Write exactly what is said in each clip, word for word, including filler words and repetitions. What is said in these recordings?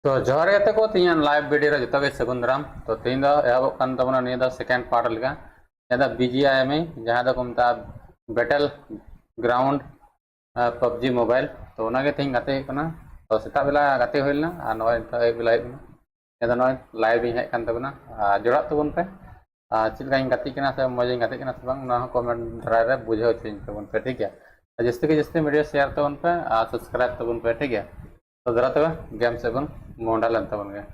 ᱛᱚ ᱡᱚᱦᱟᱨ ᱜᱮ ᱜᱟᱛᱮ ᱠᱚ, ᱛᱮᱦᱮᱧᱟᱜ live video ᱨᱮ ᱡᱚᱛᱚ ᱜᱮ ᱥᱟᱹᱜᱩᱱ ᱫᱟᱨᱟᱢ᱾ ᱛᱚ ᱛᱮᱦᱮᱧ ᱫᱚ ᱮᱦᱚᱵᱚᱜ ᱠᱟᱱ ᱛᱟᱵᱚᱱᱟ ᱱᱤᱭᱟᱹ ᱫᱚ second part ᱞᱮᱠᱟ, ᱡᱟᱦᱟᱸ ᱫᱚ B G I M I, ᱡᱟᱦᱟᱸ ᱫᱚᱠᱚ ᱢᱮᱛᱟᱜᱼᱟ Battle Ground, ᱟᱨ PUBG Mobile᱾ ᱛᱚ ᱚᱱᱟᱜᱮ ᱛᱮᱦᱮᱧ ᱜᱟᱛᱮ ᱦᱩᱭᱩᱜ ᱠᱟᱱᱟ᱾ ᱛᱚ ᱥᱮᱛᱟᱜ ᱵᱮᱞᱟ ᱜᱟᱛᱮ ᱦᱩᱭ ᱞᱮᱱᱟ ᱟᱨ ᱱᱚᱜᱼᱚᱭ ᱱᱤᱛᱚᱜ ᱟᱹᱭᱩᱵ ᱵᱮᱞᱟ ᱦᱩᱭᱩᱜ ᱠᱟᱱᱟ᱾ ᱱᱤᱭᱟᱹ ᱫᱚ ᱱᱚᱜᱼᱚᱭ live ᱤᱧ ᱦᱮᱡ ᱠᱟᱱ ᱛᱟᱵᱚᱱᱟ, ᱟᱨ ᱡᱚᱲᱟᱜ ᱛᱟᱵᱚᱱ ᱯᱮ᱾ ᱟᱨ ᱪᱮᱫ ᱞᱮᱠᱟᱧ ᱜᱟᱛᱮᱜ ᱠᱟᱱᱟ ᱥᱮ ᱢᱚᱡᱽ ᱤᱧ ᱜᱟᱛᱮᱜ ᱠᱟᱱᱟ ᱥᱮ ᱵᱟᱝ, ᱚᱱᱟ ᱦᱚᱸ comment ᱫᱟᱨᱟᱭ ᱨᱮ ᱵᱩᱡᱷᱟᱹᱣ ᱦᱚᱪᱚᱧ ᱛᱟᱵᱚᱱ ᱯᱮ, ᱴᱷᱤᱠ ᱜᱮᱭᱟ? ᱟᱨ ᱡᱟᱹᱥᱛᱤ ᱠᱮ ᱡᱟᱹᱥᱛᱤ video share ᱛᱟᱵᱚᱱ ᱯᱮ ᱟᱨ subscribe ᱛᱟᱵᱚᱱ ᱯᱮ, ᱴᱷᱤᱠ ᱜᱮᱭᱟ? ᱛᱚ ᱫᱮᱞᱟ ᱛᱚᱵᱮ game ᱥᱮᱫ ᱵᱚᱱ ᱢᱚᱦᱰᱟ ᱞᱮᱱ ᱛᱟᱵᱚᱱ ᱜᱮ᱾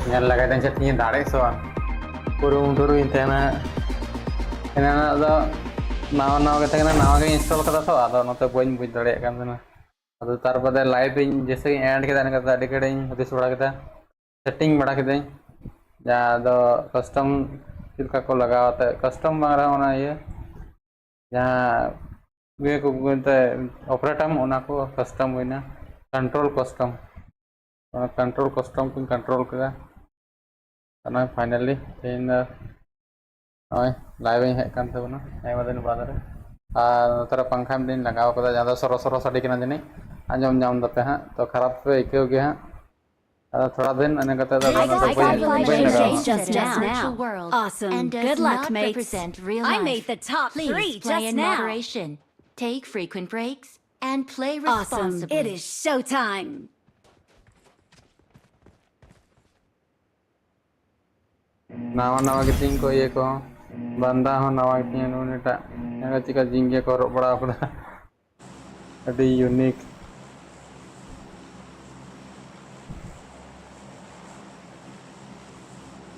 ᱧᱮᱞ ᱞᱮᱜᱟᱭ ᱫᱟᱹᱧ ᱪᱮᱫ ᱤᱧ ᱫᱟᱲᱮᱜ ᱥᱮ ᱵᱟᱝ᱾ ᱠᱩᱨᱩᱢᱩᱴᱩ ᱨᱮᱜᱤᱧ ᱛᱟᱦᱮᱱᱟ᱾ ᱮᱱᱟᱱᱟᱜ ᱫᱚ ᱱᱟᱣᱟ ᱱᱟᱣᱟ ᱜᱮ ᱛᱟᱦᱮᱸ ᱠᱟᱱᱟ, ᱱᱟᱣᱟ ᱜᱤᱧ install ᱠᱟᱫᱟ ᱛᱚ, ᱟᱫᱚ ᱚᱱᱟᱛᱮ ᱵᱟᱹᱧ ᱵᱩᱡᱽ ᱫᱟᱲᱮᱭᱟᱜ ᱠᱟᱱ ᱛᱟᱦᱮᱱᱟ᱾ ᱟᱫᱚ ᱛᱟᱨ ᱵᱟᱫᱮ live ᱤᱧ ᱡᱮᱭᱥᱮ ᱜᱤᱧ end ᱠᱮᱫᱟ, ᱤᱱᱟᱹ ᱠᱟᱛᱮ ᱟᱹᱰᱤ ᱜᱷᱟᱹᱲᱤᱡ ᱤᱧ ᱦᱩᱫᱤᱥ ᱵᱟᱲᱟ ᱠᱮᱫᱟ, setting ᱵᱟᱲᱟ ᱠᱤᱫᱟᱹᱧ, ᱡᱟᱦᱟᱸ ᱫᱚ custom ᱪᱮᱫ ᱞᱮᱠᱟ ᱠᱚ ᱞᱟᱜᱟᱣᱟ, ᱛᱮ custom ᱵᱟᱝ ᱨᱮᱦᱚᱸ ᱚᱱᱟ ᱤᱭᱟᱹ ᱡᱟᱦᱟᱸ ᱤᱭᱟᱹ ᱠᱚ ᱢᱮᱱᱛᱮ operator ᱚᱱᱟ ᱠᱚ custom ᱦᱩᱭᱱᱟ, control custom, ᱚᱱᱟ control custom ᱠᱚᱧ control ᱠᱮᱫᱟ᱾ ᱱᱚᱜᱼᱚᱭ finally ᱛᱮᱦᱮᱧ ᱫᱚ ᱱᱚᱜᱼᱚᱭ live ᱤᱧ ᱦᱮᱡ ᱠᱟᱱ ᱛᱟᱵᱚᱱᱟ ᱟᱭᱢᱟ ᱫᱤᱱ ᱵᱟᱫᱽ ᱨᱮ᱾ ᱟᱨ ᱱᱚᱛᱮ ᱨᱮ ᱯᱟᱝᱠᱷᱟ ᱢᱤᱫᱴᱤᱧ ᱞᱟᱜᱟᱣ ᱠᱟᱫᱟ, ᱡᱟᱦᱟᱸ ᱫᱚ ᱥᱚᱨᱚ ᱥᱚᱨᱚ ᱥᱟᱰᱮ ᱠᱟᱱᱟ ᱡᱟᱹᱱᱤᱡ, ᱟᱸᱡᱚᱢ ᱧᱟᱢ ᱫᱟᱯᱮ ᱦᱟᱸᱜ, ᱛᱚ ᱠᱷᱟᱨᱟᱯ ᱯᱮ ᱟᱹᱭᱠᱟᱹᱣ ᱜᱮ ᱦᱟᱸᱜ᱾ ᱟᱫᱚ ᱛᱷᱚᱲᱟ ᱫᱤᱱ ᱤᱱᱟᱹ ᱠᱟᱛᱮ ᱫᱚ ᱟᱫᱚ ᱚᱱᱟ ᱫᱚ ᱵᱟᱹᱧ, ᱵᱟᱹᱧ ᱞᱟᱜᱟᱣᱟ᱾ Just now. Awesome. Good luck, mates. I made the top three just now. Take frequent breaks and play responsibly. Awesome. It is showtime. ᱱᱟᱣᱟ ᱱᱟᱣᱟ ᱜᱮᱛᱤᱧ ᱠᱚ ᱤᱭᱟᱹ ᱠᱚ, ᱵᱟᱱᱫᱟ ᱦᱚᱸ ᱱᱟᱣᱟ ᱜᱮᱛᱤᱧᱟ, ᱱᱩᱭ ᱮᱴᱟᱜ ᱧᱮᱞ ᱪᱮᱫᱠᱟ ᱡᱤᱝ ᱜᱮ ᱠᱚ ᱦᱚᱨᱚᱜ ᱵᱟᱲᱟ ᱟᱠᱟᱫᱟ᱾ ᱟᱹᱰᱤ unique᱾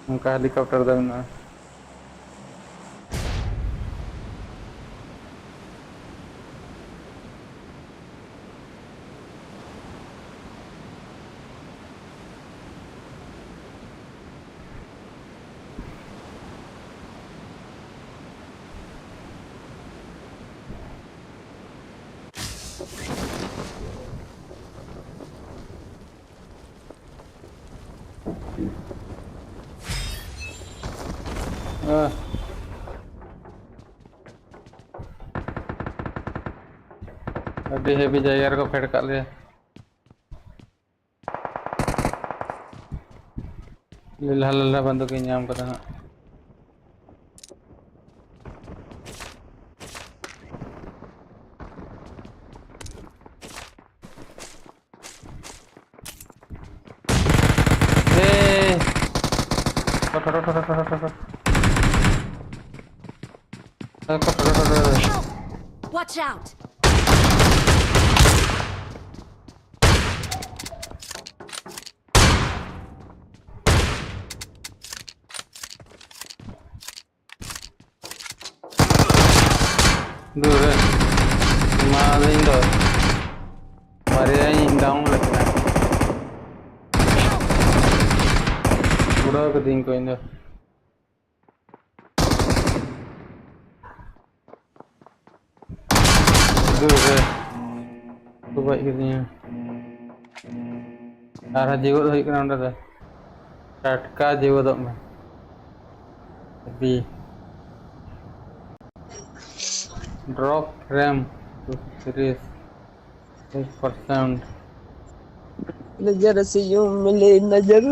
ᱚᱱᱠᱟ helicopter ᱫᱚ ᱢᱮᱱᱟᱜᱼᱟ᱾ ᱟᱦ᱾ ᱟᱹᱰᱤ ᱦᱮᱵᱤ ᱡᱟᱭᱜᱟ ᱨᱮᱠᱚ ᱯᱷᱮᱰ ᱠᱟᱜ ᱞᱮᱭᱟ᱾ ᱞᱮᱞᱦᱟ ᱞᱮᱞᱦᱟ ᱵᱟᱱᱫᱩᱠ ᱤᱧ ᱧᱟᱢ ᱠᱟᱫᱟ ᱦᱟᱸᱜ᱾ ᱮ! ᱴᱷᱚ, ᱴᱷᱚ, ᱴᱷᱚ, ᱴᱷᱚ, ᱴᱷᱚ, ᱴᱷᱚ, ᱴᱷᱚ, ᱴᱷᱚ᱾ ᱴᱷᱚ, ᱴᱷᱚ, ᱴᱷᱚ, ᱴᱷᱚ, ᱴᱷᱚ, ᱴᱷᱚ᱾ Help! Watch out! ᱫᱩᱨ ᱨᱮ᱾ ᱢᱟ ᱟᱫᱚ ᱤᱧ ᱫᱚ ᱵᱟᱨᱭᱟᱧ ᱰᱟᱣᱩᱱ ᱞᱮᱫ ᱠᱤᱱᱟ᱾ ᱩᱲᱟᱹᱣ ᱠᱤᱫᱤᱧ ᱠᱚ ᱤᱧ ᱫᱚ᱾ ᱫᱩᱨ ᱨᱮ᱾ ᱠᱚ ᱜᱚᱡ ᱠᱤᱫᱤᱧᱟ᱾ ᱟᱨᱦᱚᱸ ᱡᱤᱣᱮᱫ ᱦᱩᱭᱩᱜ ᱠᱟᱱᱟ ᱚᱸᱰᱮ ᱫᱚ᱾ ᱴᱟᱴᱠᱟ ᱡᱤᱣᱮᱫᱚᱜ ᱢᱮ᱾ ᱦᱮᱵᱤ᱾ ᱰᱨᱚᱯ ᱯᱷᱨᱮᱢ ᱫᱩᱥᱚ ᱛᱤᱨᱤᱥ, ᱮᱠ ᱯᱟᱨᱥᱮᱱᱴ᱾ नजर से यूं मिले नजर,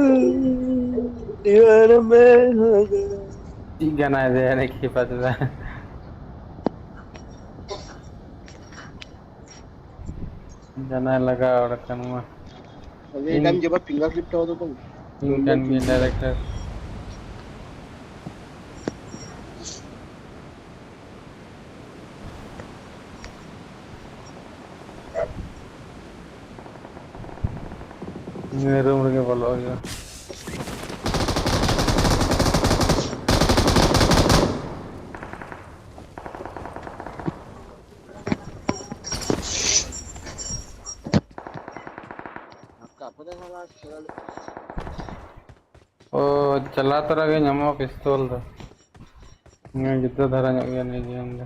दीवार में हो गया। ᱪᱮᱫ ᱜᱟᱱᱟᱭ ᱫᱮ ᱮᱱᱮᱡ ᱠᱷᱤᱯᱟ ᱛᱮᱫᱚ᱾ ᱡᱟᱱᱟᱭ ᱞᱟᱜᱟᱣ ᱟᱠᱟᱱ ᱢᱟ᱾ ᱟᱫᱚ ᱤᱧ ᱮᱴᱟᱜ ᱡᱟᱵᱟ ᱯᱷᱤᱝᱜᱟᱨ ᱠᱞᱤᱯ ᱴᱟᱣ ᱫᱚ ᱵᱟᱝ? ᱤᱧ ᱠᱟᱱ ᱜᱤᱭᱟᱹᱧ ᱰᱟᱭᱨᱮᱠᱴᱚᱨ᱾ ᱱᱤᱭᱟᱹ ᱨᱩᱢ ᱨᱮᱜᱮ ᱵᱚᱞᱚᱜ ᱦᱩᱭᱩᱜᱼᱟ᱾ ᱚ, ᱪᱟᱞᱟᱣ ᱛᱚᱨᱟ ᱜᱮ ᱧᱟᱢᱚᱜᱼᱟ ᱯᱤᱥᱛᱚᱞ ᱫᱚ᱾ ᱦᱮᱸ, ᱡᱩᱫᱟᱹ ᱫᱷᱟᱨᱟ ᱧᱚᱜ ᱜᱮᱭᱟ ᱱᱤᱭᱟᱹ ᱜᱮᱢ ᱫᱚ᱾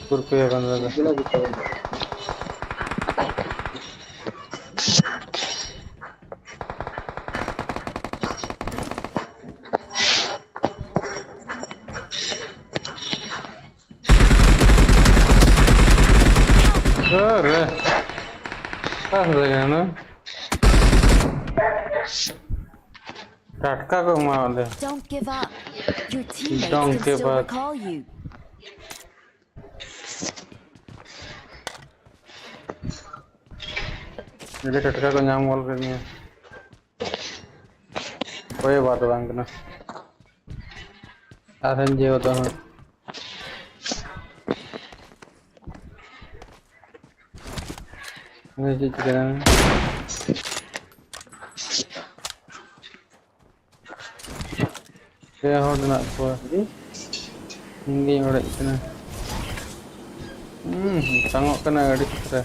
ᱠᱩᱨᱯᱤᱭᱟ ᱵᱟᱝ ᱫᱟᱫᱟ᱾ ᱟᱨᱮ᱾ ᱚᱠᱟ ᱥᱮᱫ ᱨᱮ ᱢᱮᱱᱟᱢᱟ? ᱴᱟᱴᱠᱟ ᱠᱚ ᱮᱢᱟᱣᱟᱫ ᱞᱮᱭᱟ᱾ Don't give up. Your teammates Don't can give still up. Recall you. ᱟᱹᱰᱤ ᱴᱟᱴᱠᱟ ᱠᱚ ᱧᱟᱢ ᱜᱚᱫ ᱠᱮᱫᱤᱧᱟ᱾ ᱚᱠᱚᱭ ᱦᱚᱸ ᱵᱟᱫ ᱵᱟᱝ ᱠᱟᱱᱟ᱾ ᱟᱨᱦᱚᱸᱧ ᱡᱤᱣᱮᱫᱚᱜᱼᱟ ᱦᱟᱸᱜ᱾ ᱩᱱᱤ ᱪᱮᱫ ᱪᱤᱠᱟᱹᱭᱟ? ᱯᱮ ᱦᱚᱲ ᱢᱮᱱᱟᱜ ᱠᱚᱣᱟ᱾ ᱤᱧ ᱜᱤᱧ ᱚᱲᱮᱡ ᱠᱟᱱᱟ᱾ ᱦᱩᱸ, ᱚᱴᱟᱝᱚᱜ ᱠᱟᱱᱟ ᱟᱹᱰᱤ ᱠᱷᱟᱛᱨᱟ᱾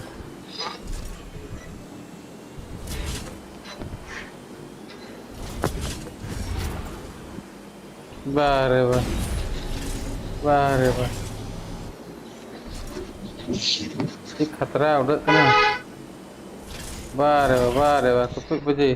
ᱵᱟ ᱨᱮ ᱵᱟ᱾ ᱵᱟ ᱨᱮ ᱵᱟ᱾ ᱪᱮᱫ ᱠᱷᱟᱛᱨᱟ ᱩᱰᱟᱹᱜ ᱠᱟᱱᱟ᱾ ᱵᱟ ᱨᱮ ᱵᱟ, ᱵᱟ ᱨᱮ ᱵᱟ, ᱛᱩᱯᱩᱡ ᱯᱩᱡᱤ᱾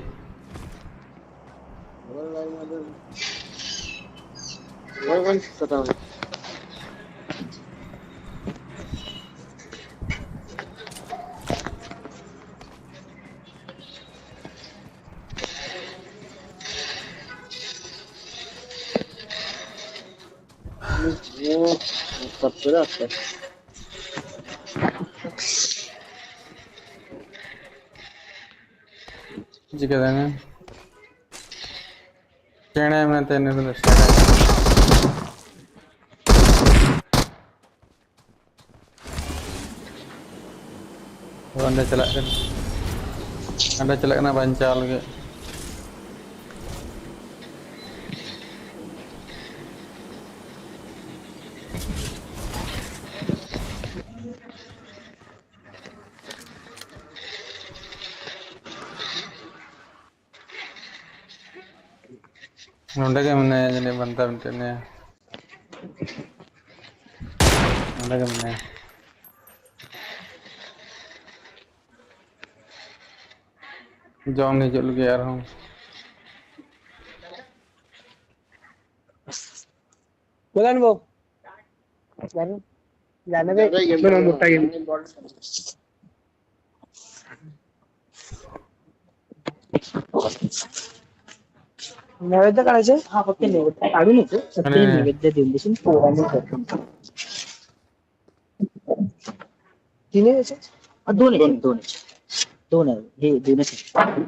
ᱪᱤᱠᱟᱹ ᱫᱟᱲᱮᱭᱟᱜᱼᱟ? ᱪᱮᱬᱮ ᱢᱮᱱᱛᱮ ᱱᱩᱭ ᱫᱚ ᱪᱮᱬᱮ᱾ ᱚᱸᱰᱮ ᱪᱟᱞᱟᱜ ᱠᱟᱱᱟ, ᱚᱸᱰᱮ ᱪᱟᱞᱟᱜ ᱠᱟᱱᱟ ᱵᱟᱧᱪᱟᱣ ᱞᱟᱹᱜᱤᱫ᱾ ᱱᱚᱰᱮ ᱜᱮ ᱢᱮᱱᱟᱭᱟ ᱡᱟᱹᱱᱤᱡ ᱵᱟᱱᱫᱟ ᱢᱤᱫᱴᱮᱱ ᱱᱤᱭᱟᱹ᱾ ᱱᱚᱰᱮ ᱜᱮ ᱢᱮᱱᱟᱭᱟ᱾ ᱡᱚᱢ ᱦᱤᱡᱩᱜ ᱞᱟᱹᱜᱤᱫ ᱟᱨᱦᱚᱸ᱾ ᱵᱚᱞᱟᱱ ᱵᱚ᱾ জানে, জানে বে। না, না, মোটা গেম। नैवेद्य काढायचे? हा, फक्त नैवेद्य. काढू नको. सध्या अरे. नैवेद्य देऊन देशील, पोरांनी करतो. तीन आहे याच्यात? हा, दोन आहे, दोन आहे. दोन आहे, हे दोनच आहे.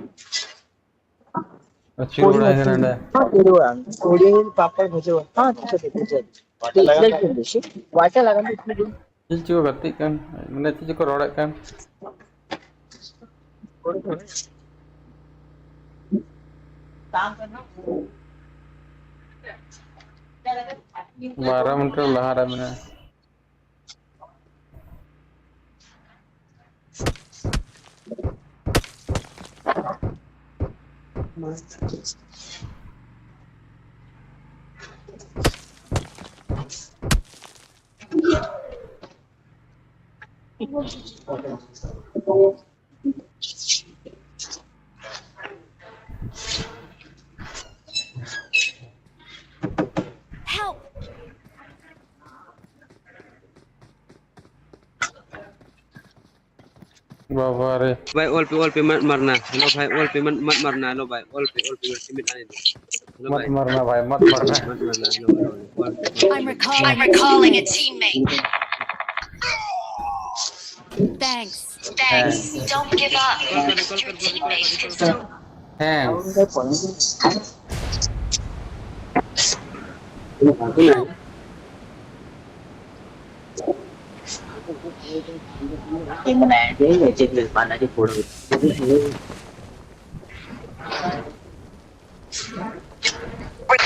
ᱟᱹᱪᱩᱨ ᱵᱟᱲᱟᱭ ᱠᱟᱱᱟ ᱚᱸᱰᱮ᱾ ᱦᱮᱸ, ᱯᱩᱨᱟᱹ ᱵᱟᱝ. ᱯᱩᱨᱤ, ᱯᱟᱯᱚᱲ, ᱵᱷᱟᱡᱟ. ᱦᱮᱸ, ᱴᱷᱤᱠ ᱟᱪᱷᱮ, ᱴᱷᱤᱠ ᱟᱪᱷᱮ. ᱴᱷᱤᱠ ᱟᱪᱷᱮ. ᱪᱮᱫ ᱪᱚᱠᱚ ᱜᱟᱛᱮᱜ ᱠᱟᱱ, ᱢᱟᱱᱮ ᱪᱮᱫ ᱪᱚᱠᱚ ᱨᱚᱲᱮᱫ ᱠᱟᱱ᱾ ᱵᱟᱨᱚ ᱢᱤᱱᱤᱴ ᱞᱟᱦᱟ ᱨᱮ ᱢᱮᱱᱟᱜᱼᱟ᱾ Help! बाबा रे। भाई, ऑल पे, ऑल पे मत मरना। हेलो भाई, ऑल पे मत, मत मरना। हेलो भाई, ऑल पे, ऑल पे मत, मत आने दो। हेलो मत भाई। मरना भाई, मत मरना। मत मरना, हेलो भाई, ऑल पे। I'm recalling, I'm recalling a teammate. Thanks. Thanks. Don't give up. Your teammates can still. Thanks.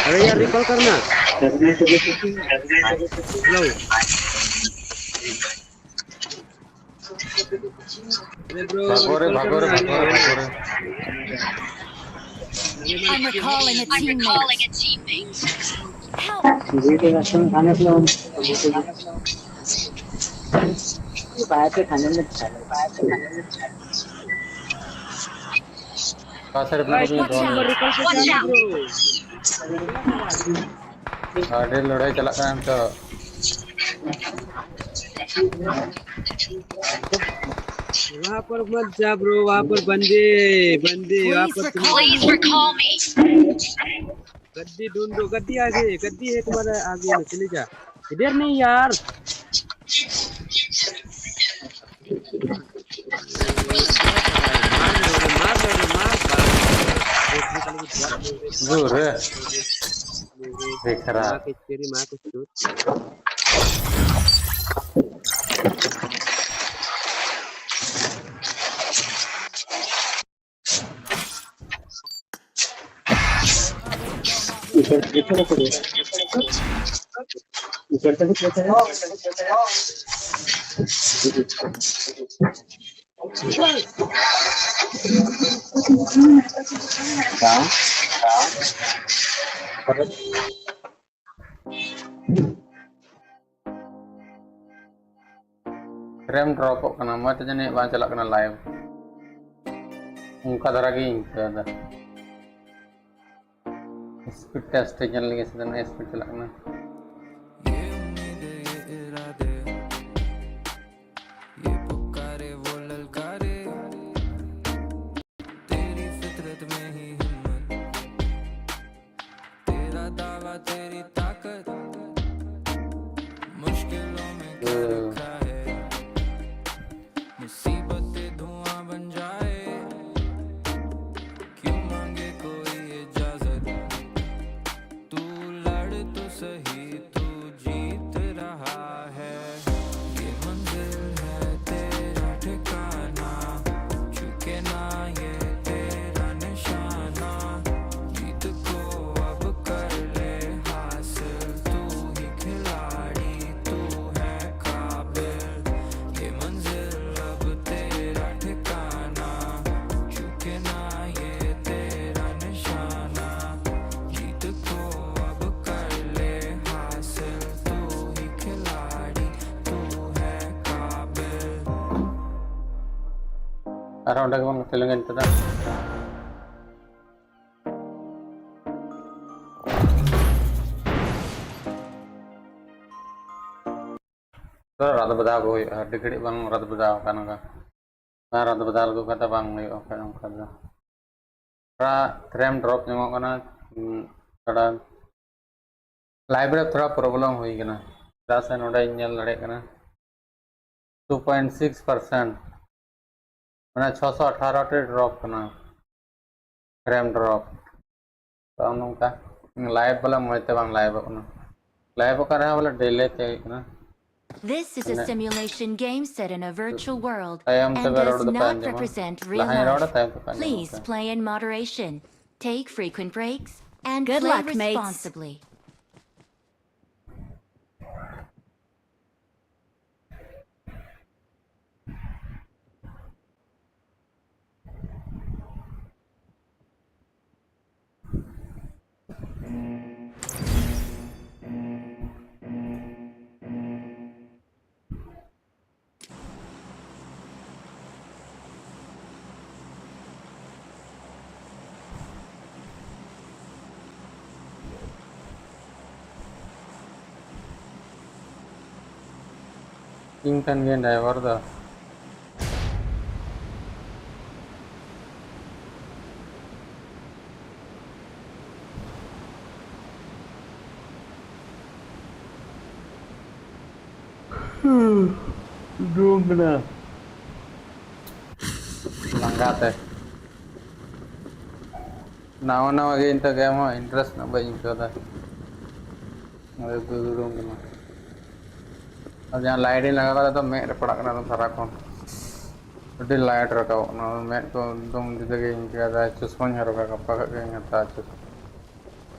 अरे यार, रिकॉल करना। हेलो। अरे ब्रो, भागो रे, रिकॉल भागो रे, करना भागो रे, यार। भागो रे। I'm recalling a teammate. Help! ᱚᱠᱟ ᱥᱮᱫ ᱨᱮ ᱢᱮᱱᱟᱜ ᱠᱚᱣᱟ? Watch out! ᱟᱹᱰᱤ ᱞᱟᱹᱲᱦᱟᱹᱭ ᱪᱟᱞᱟᱜ ᱠᱟᱱᱟ ᱱᱤᱛᱚᱜ᱾ वहां पर मत जा ब्रो, वहां पर बंदे, बंदे, वहां पर तुम। Please recall me. गद्दी ढूंढो, गद्दी आगे, गद्दी है तुम्हारे आगे में, चले जा। इधर नहीं यार। मार लो रे, मार लो रे, मार। दूर है। देख रहा। माँ की तेरी माँ को चोट। ᱯᱷᱨᱮᱢ ᱰᱨᱚᱯᱚᱜ ᱠᱟᱱᱟ, ᱢᱚᱡᱽ ᱛᱮ ᱡᱟᱹᱱᱤᱡ ᱵᱟᱝ ᱪᱟᱞᱟᱜ ᱠᱟᱱᱟ ᱞᱟᱭᱤᱵᱷ᱾ ᱚᱱᱠᱟ ᱫᱷᱟᱨᱟ ᱜᱮᱧ ᱟᱹᱭᱠᱟᱹᱣ ᱮᱫᱟ᱾ ᱥᱯᱤᱰ ᱴᱮᱥᱴ ᱧᱮᱞ ᱞᱟᱹᱜᱤᱫ ᱥᱮ ᱛᱤᱱᱟᱹᱜ ᱥᱯᱤᱰ ᱪᱟᱞᱟᱜ ᱠᱟᱱᱟ᱾ ये उम्मीदें, ये इरादे, ये पुकारे, वो ललकारे, तेरी फितरत में ही हिम्मत, तेरा दावा, तेरी ताकत, मुश्किलों में क्या लिखा है, मुसीबतें धुआं बन जाए, क्यों मांगे कोई इजाजत, तू लड़ तो सही। ᱟᱨᱦᱚᱸ ᱚᱸᱰᱮ ᱜᱮᱵᱚᱱ ᱜᱟᱛᱮ ᱞᱮᱱᱜᱮ ᱱᱤᱛᱚᱜ ᱫᱚ᱾ ᱛᱚ ᱨᱟᱫ ᱵᱟᱫᱟᱣ ᱠᱚ ᱦᱩᱭᱩᱜᱼᱟ, ᱟᱹᱰᱤ ᱜᱷᱟᱹᱲᱤᱡ ᱵᱟᱝ ᱨᱟᱫ ᱵᱟᱫᱟᱣ ᱟᱠᱟᱱ ᱚᱱᱠᱟ᱾ ᱵᱟᱝ ᱨᱟᱫ ᱵᱟᱫᱟᱣ ᱞᱮᱠᱚ ᱠᱷᱟᱱ ᱫᱚ ᱵᱟᱝ ᱦᱩᱭᱩᱜᱼᱟ ᱚᱱᱠᱟ, ᱚᱱᱠᱟ ᱫᱚ᱾ ᱛᱷᱚᱲᱟ ᱯᱷᱨᱮᱢ ᱰᱨᱚᱯ ᱧᱟᱢᱚᱜ ᱠᱟᱱᱟ, ᱩᱸ, ᱛᱷᱚᱲᱟ ᱞᱟᱭᱤᱵᱷ ᱨᱮ ᱛᱷᱚᱲᱟ ᱯᱨᱚᱵᱞᱮᱢ ᱦᱩᱭ ᱠᱟᱱᱟ, ᱪᱮᱫᱟᱜ ᱥᱮ ᱱᱚᱰᱮᱧ ᱧᱮᱞ ᱫᱟᱲᱮᱭᱟᱜ ᱠᱟᱱᱟ ᱴᱩ ᱯᱚᱭᱮᱱᱴ ᱥᱤᱠᱥ ᱯᱟᱨᱥᱮᱱᱴ, ᱢᱟᱱᱮ ᱪᱷᱚᱥᱚ ᱟᱴᱷᱟᱨᱚ ᱴᱤ ᱰᱨᱚᱯ ᱠᱟᱱᱟ, ᱯᱷᱨᱮᱢ ᱰᱨᱚᱯ᱾ ᱛᱚ ᱱᱚᱝᱠᱟ ᱞᱟᱭᱤᱵᱷ ᱵᱚᱞᱮ ᱢᱚᱡᱽ ᱛᱮ ᱵᱟᱝ ᱞᱟᱭᱤᱵᱷᱚᱜ ᱠᱟᱱᱟ, ᱞᱟᱭᱤᱵᱷᱚᱜ ᱠᱟᱱ ᱨᱮᱦᱚᱸ ᱵᱚᱞᱮ ᱰᱤᱞᱮ ᱛᱮ ᱦᱩᱭᱩᱜ ᱠᱟᱱᱟ᱾ This is a ᱢᱟᱱᱮ simulation game set in a virtual world ᱛᱟᱭᱚᱢ ᱛᱮ and ᱵᱮ ᱨᱚᱲ does ᱫᱚᱯᱮ not ᱟᱸᱡᱚᱢᱟ, represent real ᱞᱟᱦᱟᱧ ᱨᱚᱲᱟ life. ᱛᱟᱭᱚᱢ ᱛᱮᱯᱮ ᱟᱸᱡᱚᱢᱟ᱾ Please play in moderation. Take frequent breaks and Good play luck, mates. Responsibly. ᱤᱧ ᱠᱟᱱ ᱜᱤᱭᱟᱹᱧ ᱰᱨᱟᱭᱵᱷᱟᱨ ᱫᱚ᱾ ᱞᱟᱸᱜᱟ ᱛᱮ᱾ ᱱᱟᱣᱟ ᱱᱟᱣᱟ ᱜᱮ ᱱᱤᱛᱚᱜ ᱜᱮᱢ ᱦᱚᱸ ᱤᱱᱴᱟᱨᱮᱥᱴ ᱧᱚᱜ ᱵᱟᱹᱧ ᱟᱹᱭᱠᱟᱹᱣ ᱮᱫᱟ᱾ ᱟᱫᱚ ᱫᱩᱫᱩᱲᱩᱢ ᱠᱟᱱᱟ᱾ ᱟᱨ ᱡᱟᱦᱟᱸ ᱞᱟᱭᱤᱴ ᱤᱧ ᱞᱟᱜᱟᱣ ᱠᱟᱫᱟ, ᱛᱚ ᱢᱮᱫ ᱨᱮ ᱯᱟᱲᱟᱜ ᱠᱟᱱᱟ ᱮᱠᱫᱚᱢ ᱥᱟᱨᱟᱠᱷᱚᱱ᱾ ᱟᱹᱰᱤ ᱞᱟᱭᱤᱴ ᱨᱟᱠᱟᱵᱚᱜ ᱠᱟᱱᱟ, ᱢᱮᱫ ᱠᱚ ᱮᱠᱫᱚᱢ ᱡᱩᱫᱟᱹ ᱜᱮ ᱤᱧ ᱟᱹᱭᱠᱟᱹᱣ ᱮᱫᱟ᱾ ᱪᱚᱥᱢᱟᱧ ᱦᱚᱨᱚᱜᱟ, ᱜᱟᱯᱟ ᱠᱷᱚᱡ ᱜᱮᱧ ᱦᱟᱛᱟᱣᱟ ᱪᱚᱥᱢᱟ᱾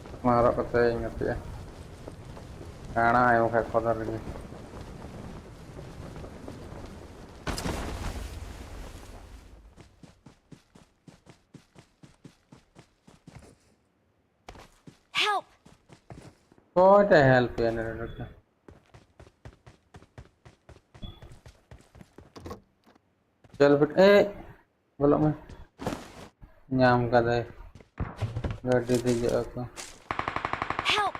ᱪᱚᱥᱢᱟ ᱦᱚᱨᱚᱜ ᱠᱟᱛᱮ ᱤᱧ ᱜᱟᱛᱮᱜᱼᱟ᱾ ᱠᱟᱬᱟ ᱟᱭ ᱵᱟᱠᱷᱟᱡ ᱠᱚᱫᱚ ᱨᱮᱜᱮ᱾ Help! ᱚᱠᱚᱭᱴᱟᱜ ᱦᱮᱞᱯ ᱮᱭᱟ ᱱᱚᱰᱮ ᱫᱚ? ᱪᱚᱞ ᱵᱮᱴ, ᱮ, ᱵᱚᱞᱚᱜ ᱢᱮ᱾ ᱧᱟᱢ ᱠᱟᱫᱟᱭ᱾ ᱜᱟᱹᱰᱤ ᱫᱮᱡᱚᱜ ᱟᱠᱚ᱾ Help!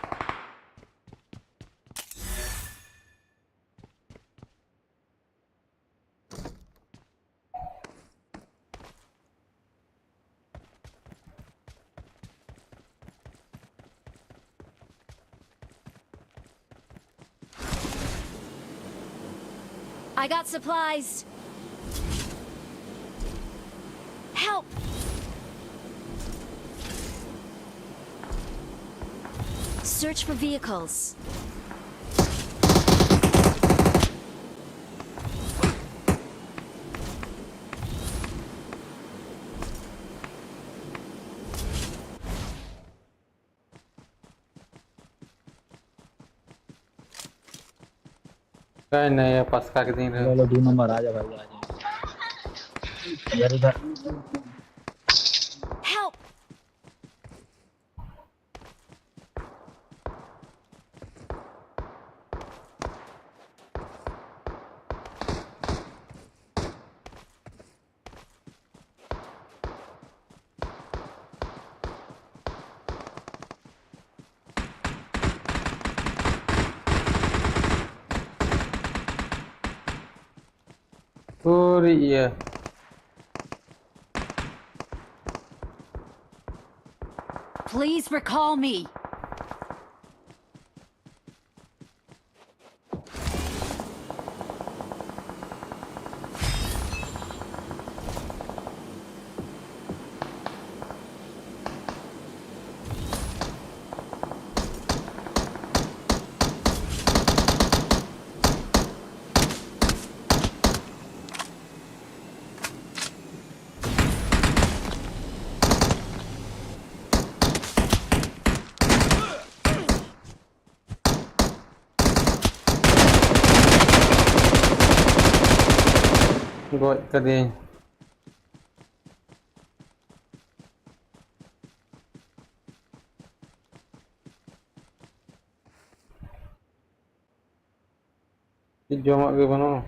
I got supplies. Help! Search for vehicles. ᱚᱠᱟᱭᱱᱟᱭᱟ ᱯᱟᱥᱠᱟ ᱠᱤᱫᱤᱧ ᱨᱮ? चलो दो नंबर आ जा भाई आ जा। इधर इधर। Help! ᱯᱩᱨᱤ ᱤᱭᱟᱹ᱾ Please recall me. ᱜᱚᱡ ᱠᱟᱫᱮᱭᱟᱹᱧ᱾ ᱪᱮᱫ ᱡᱚᱢᱟᱜ ᱜᱮ ᱵᱟᱹᱱᱩᱜᱼᱟ᱾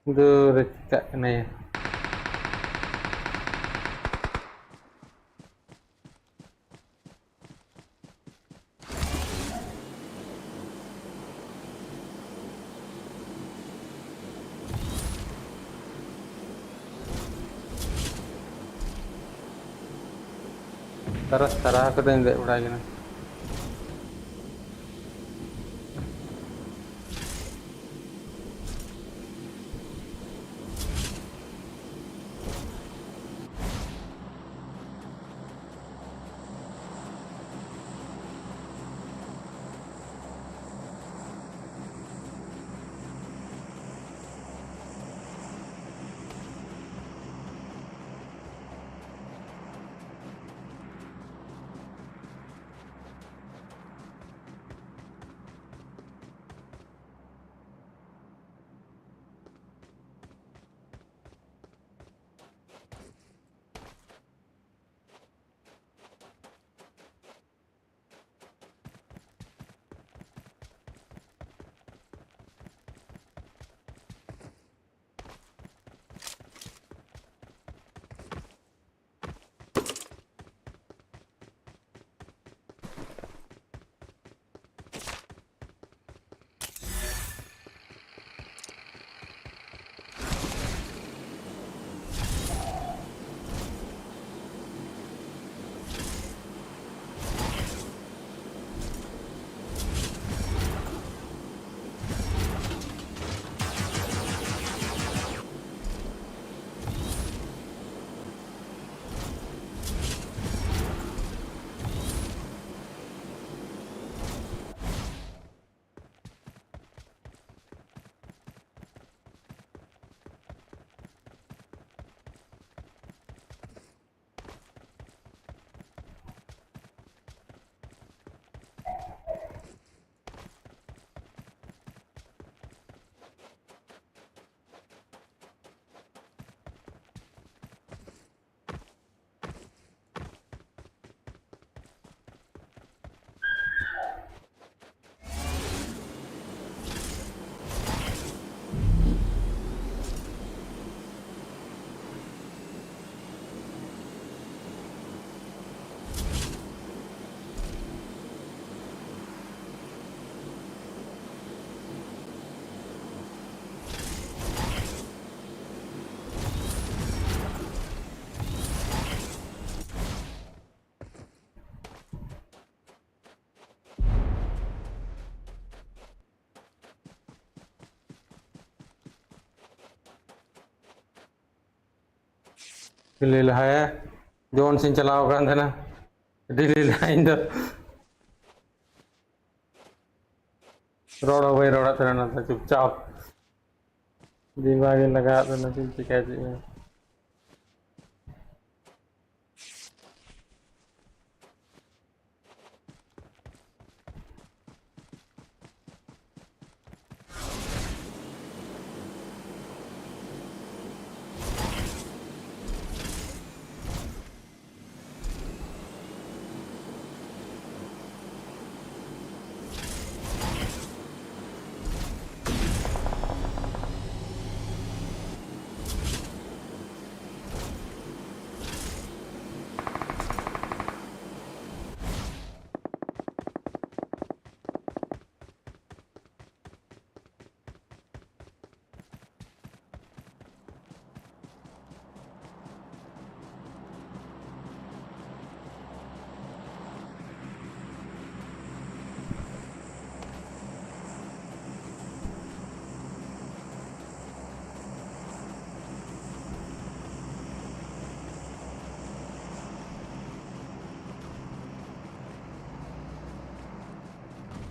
ᱫᱩᱨ ᱨᱮ ᱪᱤᱠᱟᱹᱜ ᱠᱟᱱᱟᱭᱟ᱾ ᱛᱟᱨᱟ ᱛᱟᱨᱟ ᱠᱟᱛᱮᱧ ᱫᱮᱡ ᱵᱟᱲᱟᱭ ᱠᱟᱱᱟ᱾ ᱰᱮᱞᱤ ᱞᱟᱦᱟᱭᱟ, ᱡᱮᱢᱚᱱ ᱥᱮᱧ ᱪᱟᱞᱟᱣ ᱟᱠᱟᱱ ᱛᱟᱦᱮᱱᱟ ᱰᱮᱞᱤ ᱞᱟᱦᱟ᱾ ᱤᱧ ᱫᱚ ᱨᱚᱲ ᱦᱚᱸ ᱵᱟᱹᱧ ᱨᱚᱲᱮᱫ ᱛᱟᱦᱮᱱᱟ, ᱱᱚᱛᱮ ᱪᱩᱯᱪᱟᱯ ᱫᱤᱢᱟᱜᱽ ᱤᱧ ᱞᱟᱜᱟᱣᱮᱫ ᱛᱟᱦᱮᱱᱟ, ᱪᱮᱫ ᱤᱧ ᱪᱤᱠᱟᱹᱭᱟ ᱪᱮᱫ ᱦᱚᱸ᱾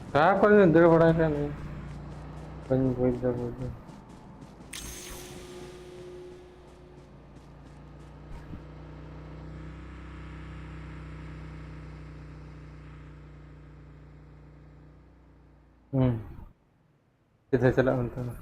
ᱚᱠᱟ ᱠᱚᱨᱮ ᱫᱟᱹᱲ ᱵᱟᱲᱟᱭ ᱠᱟᱱ ᱵᱟᱹᱧ ᱵᱩᱡᱽ ᱫᱟ, ᱵᱩᱡᱽ ᱫᱟ᱾ ᱦᱩᱸ᱾ ᱥᱤᱫᱷᱟᱹ ᱪᱟᱞᱟᱜ ᱢᱮ ᱛᱟᱦᱞᱮ᱾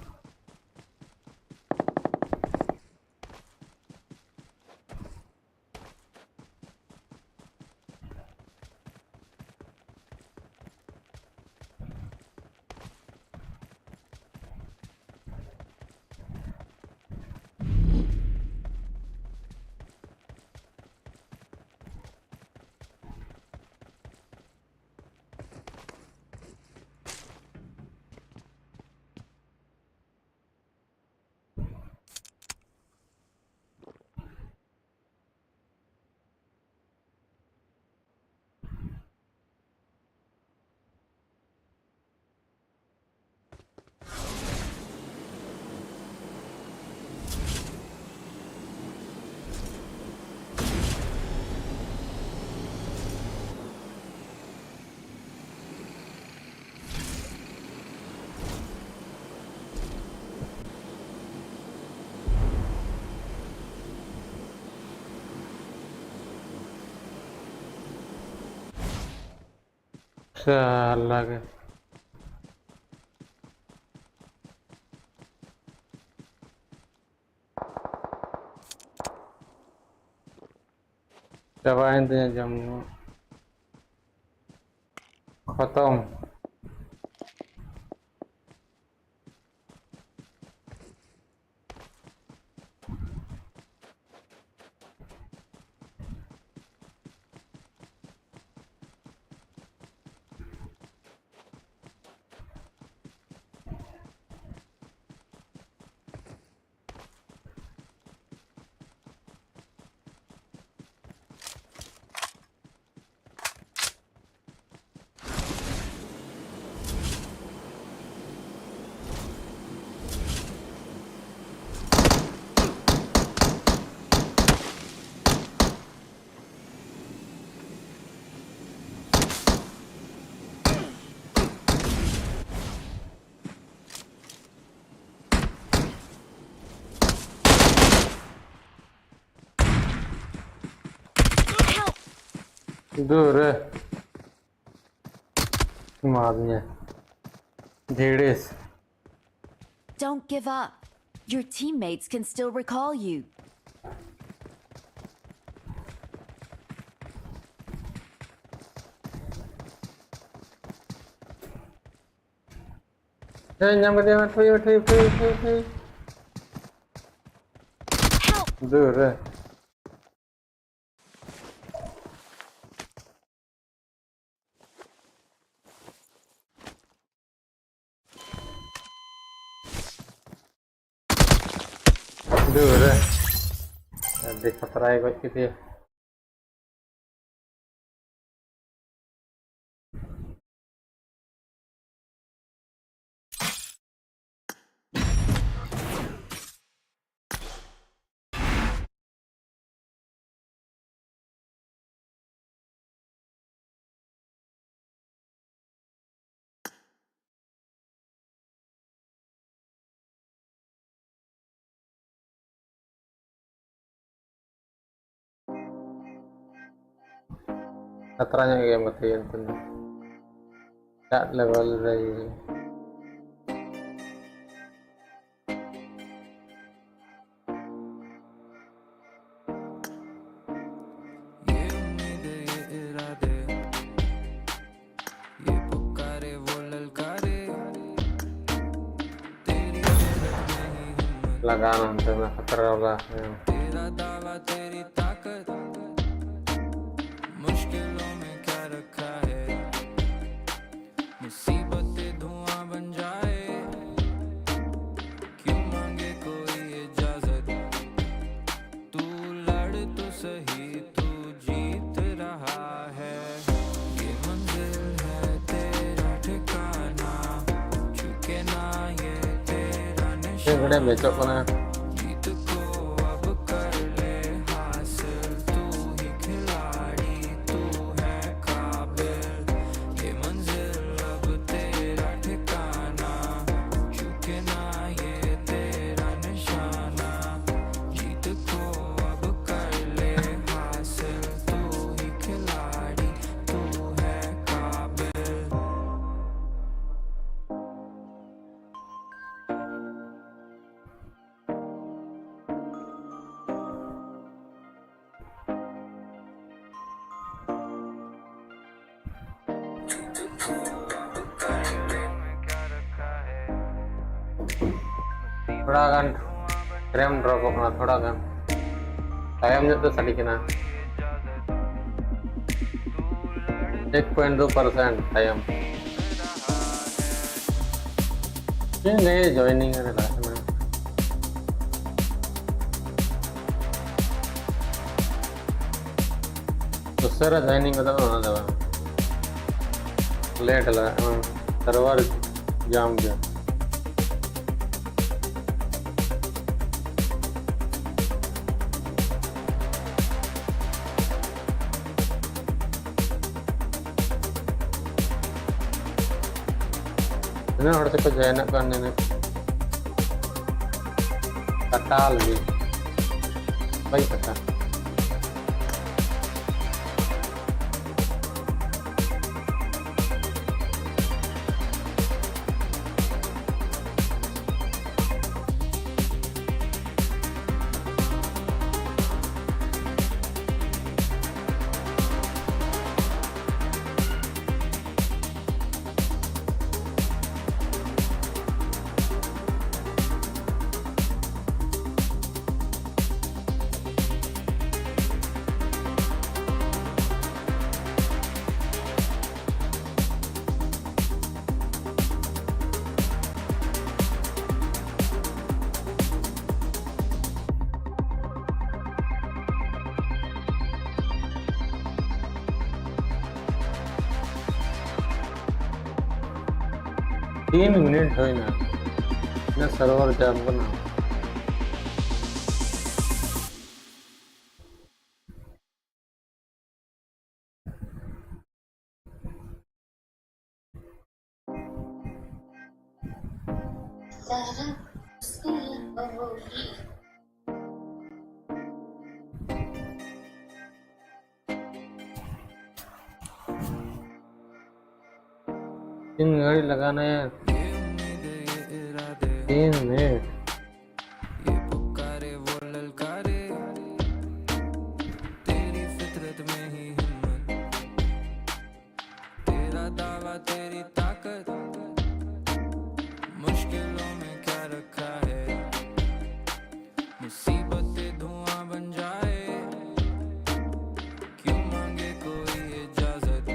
ᱥᱟᱞᱟ ᱜᱮ᱾ ᱪᱟᱵᱟᱭᱮᱱ ᱛᱤᱧᱟ ᱡᱚᱢ ᱧᱩ᱾ ᱠᱷᱚᱛᱚᱢ᱾ ᱫᱩᱨ ᱨᱮ᱾ ᱮᱢᱟᱫᱤᱧᱟ᱾ ᱫᱷᱤᱲᱤᱥ᱾ Don't give up. Your teammates can still recall you. ᱦᱮᱸ, ᱧᱟᱢ ᱠᱮᱫᱮᱭᱟ᱾ ᱴᱷᱩᱭ, ᱴᱷᱩᱭ, ᱴᱷᱩᱭ, ᱴᱷᱩᱭ, ᱴᱷᱩᱭ᱾ Help! ᱫᱩᱨ ᱨᱮ᱾ ᱫᱩᱨ ᱨᱮ᱾ ᱟᱹᱰᱤ ᱠᱷᱟᱛᱨᱟᱭ ᱜᱚᱡ ᱠᱮᱫᱮᱭᱟ᱾ ᱠᱷᱟᱛᱨᱟ ᱧᱚᱜ ᱜᱮᱢ ᱜᱟᱛᱮᱭᱮᱱ ᱛᱟᱦᱮᱱᱟ᱾ ᱮᱴᱟᱜ ᱞᱮᱵᱮᱞ ᱨᱮ᱾ ᱞᱟᱜᱟᱣ ᱱᱚᱱᱛᱮ ᱢᱟ ᱠᱷᱟᱛᱨᱟ ᱵᱟᱞᱟ᱾ ᱪᱮᱫ ᱜᱷᱟᱹᱲᱤᱡ ᱢᱮᱪᱚᱜ ᱠᱟᱱᱟ᱾ ᱛᱷᱚᱲᱟ ᱜᱟᱱ ᱯᱷᱨᱮᱢ ᱰᱨᱚᱯᱚᱜ ᱠᱟᱱᱟ, ᱛᱷᱚᱲᱟ ᱜᱟᱱ ᱛᱟᱭᱚᱢ ᱧᱚᱜ ᱛᱮ ᱥᱟᱰᱮ ᱠᱟᱱᱟ᱾ ᱮᱠ ᱯᱚᱭᱮᱱᱴ ᱫᱩ ᱯᱟᱨᱥᱮᱱᱴ ᱛᱟᱭᱚᱢ᱾ ᱪᱮᱫ ᱞᱟᱹᱭ ᱡᱚᱭᱮᱱᱤᱝ ᱨᱮ ᱞᱟᱜᱟᱜ ᱠᱟᱱᱟ᱾ ᱩᱥᱟᱹᱨᱟ ᱡᱚᱭᱮᱱᱤᱝ ᱠᱟᱫᱟ ᱵᱚᱱ, ᱚᱱᱟ ᱫᱚ ᱵᱟᱝ᱾ ᱞᱮᱴ ᱞᱟᱜᱟᱜ ᱠᱟᱱᱟ, ᱥᱟᱨᱵᱷᱟᱨ ᱡᱟᱢ ᱜᱮᱭᱟ᱾ ᱛᱤᱱᱟᱹᱜ ᱦᱚᱲ ᱛᱮᱠᱚ ᱡᱚᱭᱮᱱᱚᱜ ᱠᱟᱱ ᱱᱤᱱᱟᱹᱜ? ᱠᱟᱴᱟᱣ ᱞᱟᱹᱜᱤᱫ᱾ ᱵᱟᱹᱧ ᱠᱟᱴᱟ᱾ ᱛᱤᱱ ᱢᱤᱱᱤᱴ ᱦᱩᱭᱱᱟ, ᱤᱱᱟᱹ ᱥᱟᱨᱵᱷᱟᱨ ᱡᱟᱢ ᱠᱟᱱᱟ᱾ तीन घड़ी लगाना है। तीन मिनट। ये पुकारे वो ललकारे, तेरी फितरत में ही हिम्मत, तेरा दावा, तेरी ताकत, मुश्किलों में क्या रखा है। मुसीबतें धुआं बन जाए, क्यों मांगे कोई इजाजत।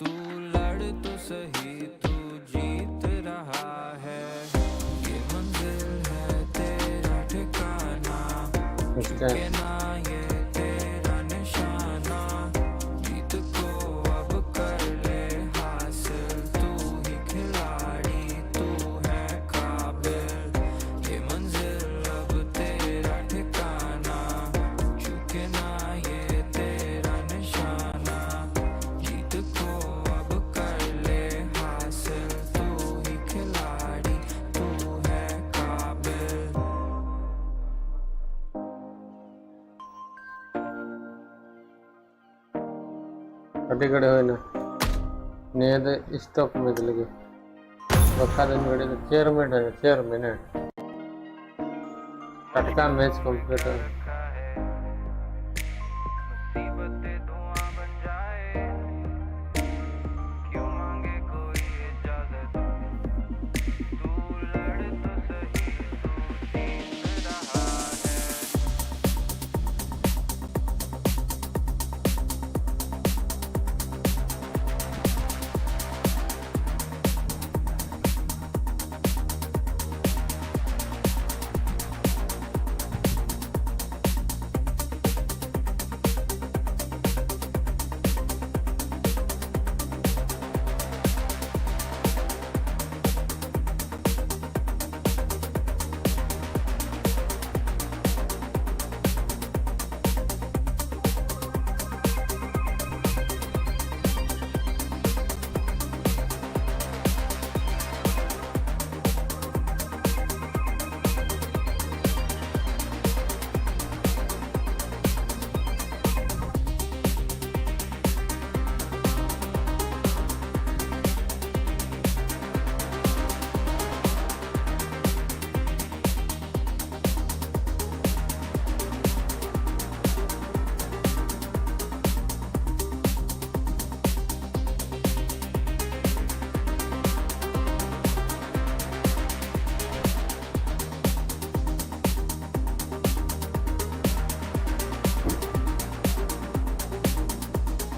तू लड़ तो सही, तू जीत रहा है। ये मंजिल है तेरा ठिकाना, अच्छा। झुके ना ये तेरा निशाना। जीत को अब कर ले हासिल, तू ही खिलाड़ी, तू है काबिल। ये मंजिल अब तेरा ठिकाना, झुके ना ये तेरा निशाना। जीत को अब कर ले हासिल, तू ही खिलाड़ी, तू है काबिल। ᱟᱹᱰᱤ ᱜᱷᱟᱹᱲᱤᱡ ᱦᱩᱭᱱᱟ᱾ ᱱᱤᱭᱟᱹ ᱫᱚ ᱥᱴᱚᱯ ᱢᱮ ᱞᱟᱹᱜᱤᱫ᱾ ᱵᱟᱠᱷᱟᱱ ᱫᱚ ᱜᱷᱟᱹᱲᱤᱡ ᱫᱚ ᱪᱟᱨ ᱢᱤᱱᱤᱴ ᱦᱩᱭᱱᱟ, ᱪᱟᱨ ᱢᱤᱱᱤᱴ᱾ ᱴᱟᱴᱠᱟ ᱢᱮᱪ ᱠᱚᱢᱯᱞᱤᱴᱚᱜᱼᱟ᱾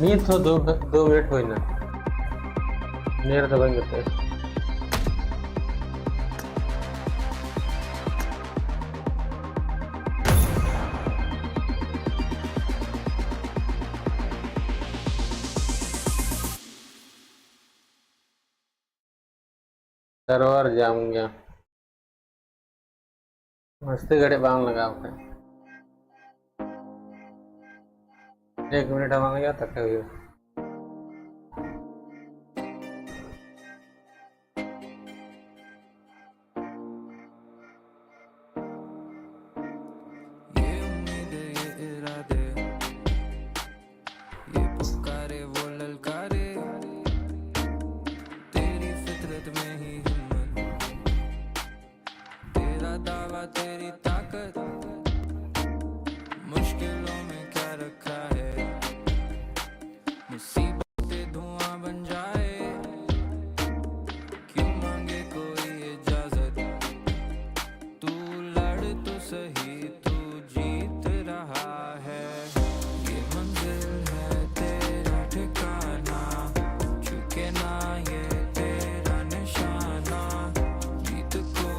ᱱᱤᱛ ᱦᱚᱸ ᱫᱩ, ᱫᱩ ᱢᱤᱱᱤᱴ ᱦᱩᱭᱱᱟ᱾ ᱱᱤᱭᱟᱹ ᱨᱮᱫᱚ ᱵᱟᱹᱧ ᱜᱟᱛᱮᱜᱼᱟ᱾ ᱥᱟᱨᱵᱷᱟᱨ ᱡᱟᱢ ᱜᱮᱭᱟ᱾ ᱡᱟᱹᱥᱛᱤ ᱜᱷᱟᱹᱲᱤᱡ ᱵᱟᱝ ᱞᱟᱜᱟᱣ ᱠᱷᱟᱡ, ᱮᱠ ᱢᱤᱱᱤᱴ ᱦᱚᱸ ᱵᱟᱝ ᱦᱩᱭᱩᱜᱼᱟ, ᱛᱟᱠᱮ ᱦᱩᱭᱩᱜᱼᱟ᱾ ये उम्मीदें, ये इरादे, ये पुकारे, वो ललकारे, तेरी फितरत में ही हिम्मत, तेरा दावा, तेरी ताकत, मुश्किलों में क्या रखा है, मुसीबतें धुआं बन जाए, क्यों मांगे कोई इजाजत, तू लड़ तो सही, तू जीत रहा है। ये मंजिल है तेरा ठिकाना, झुके ना ये तेरा निशाना। जीत को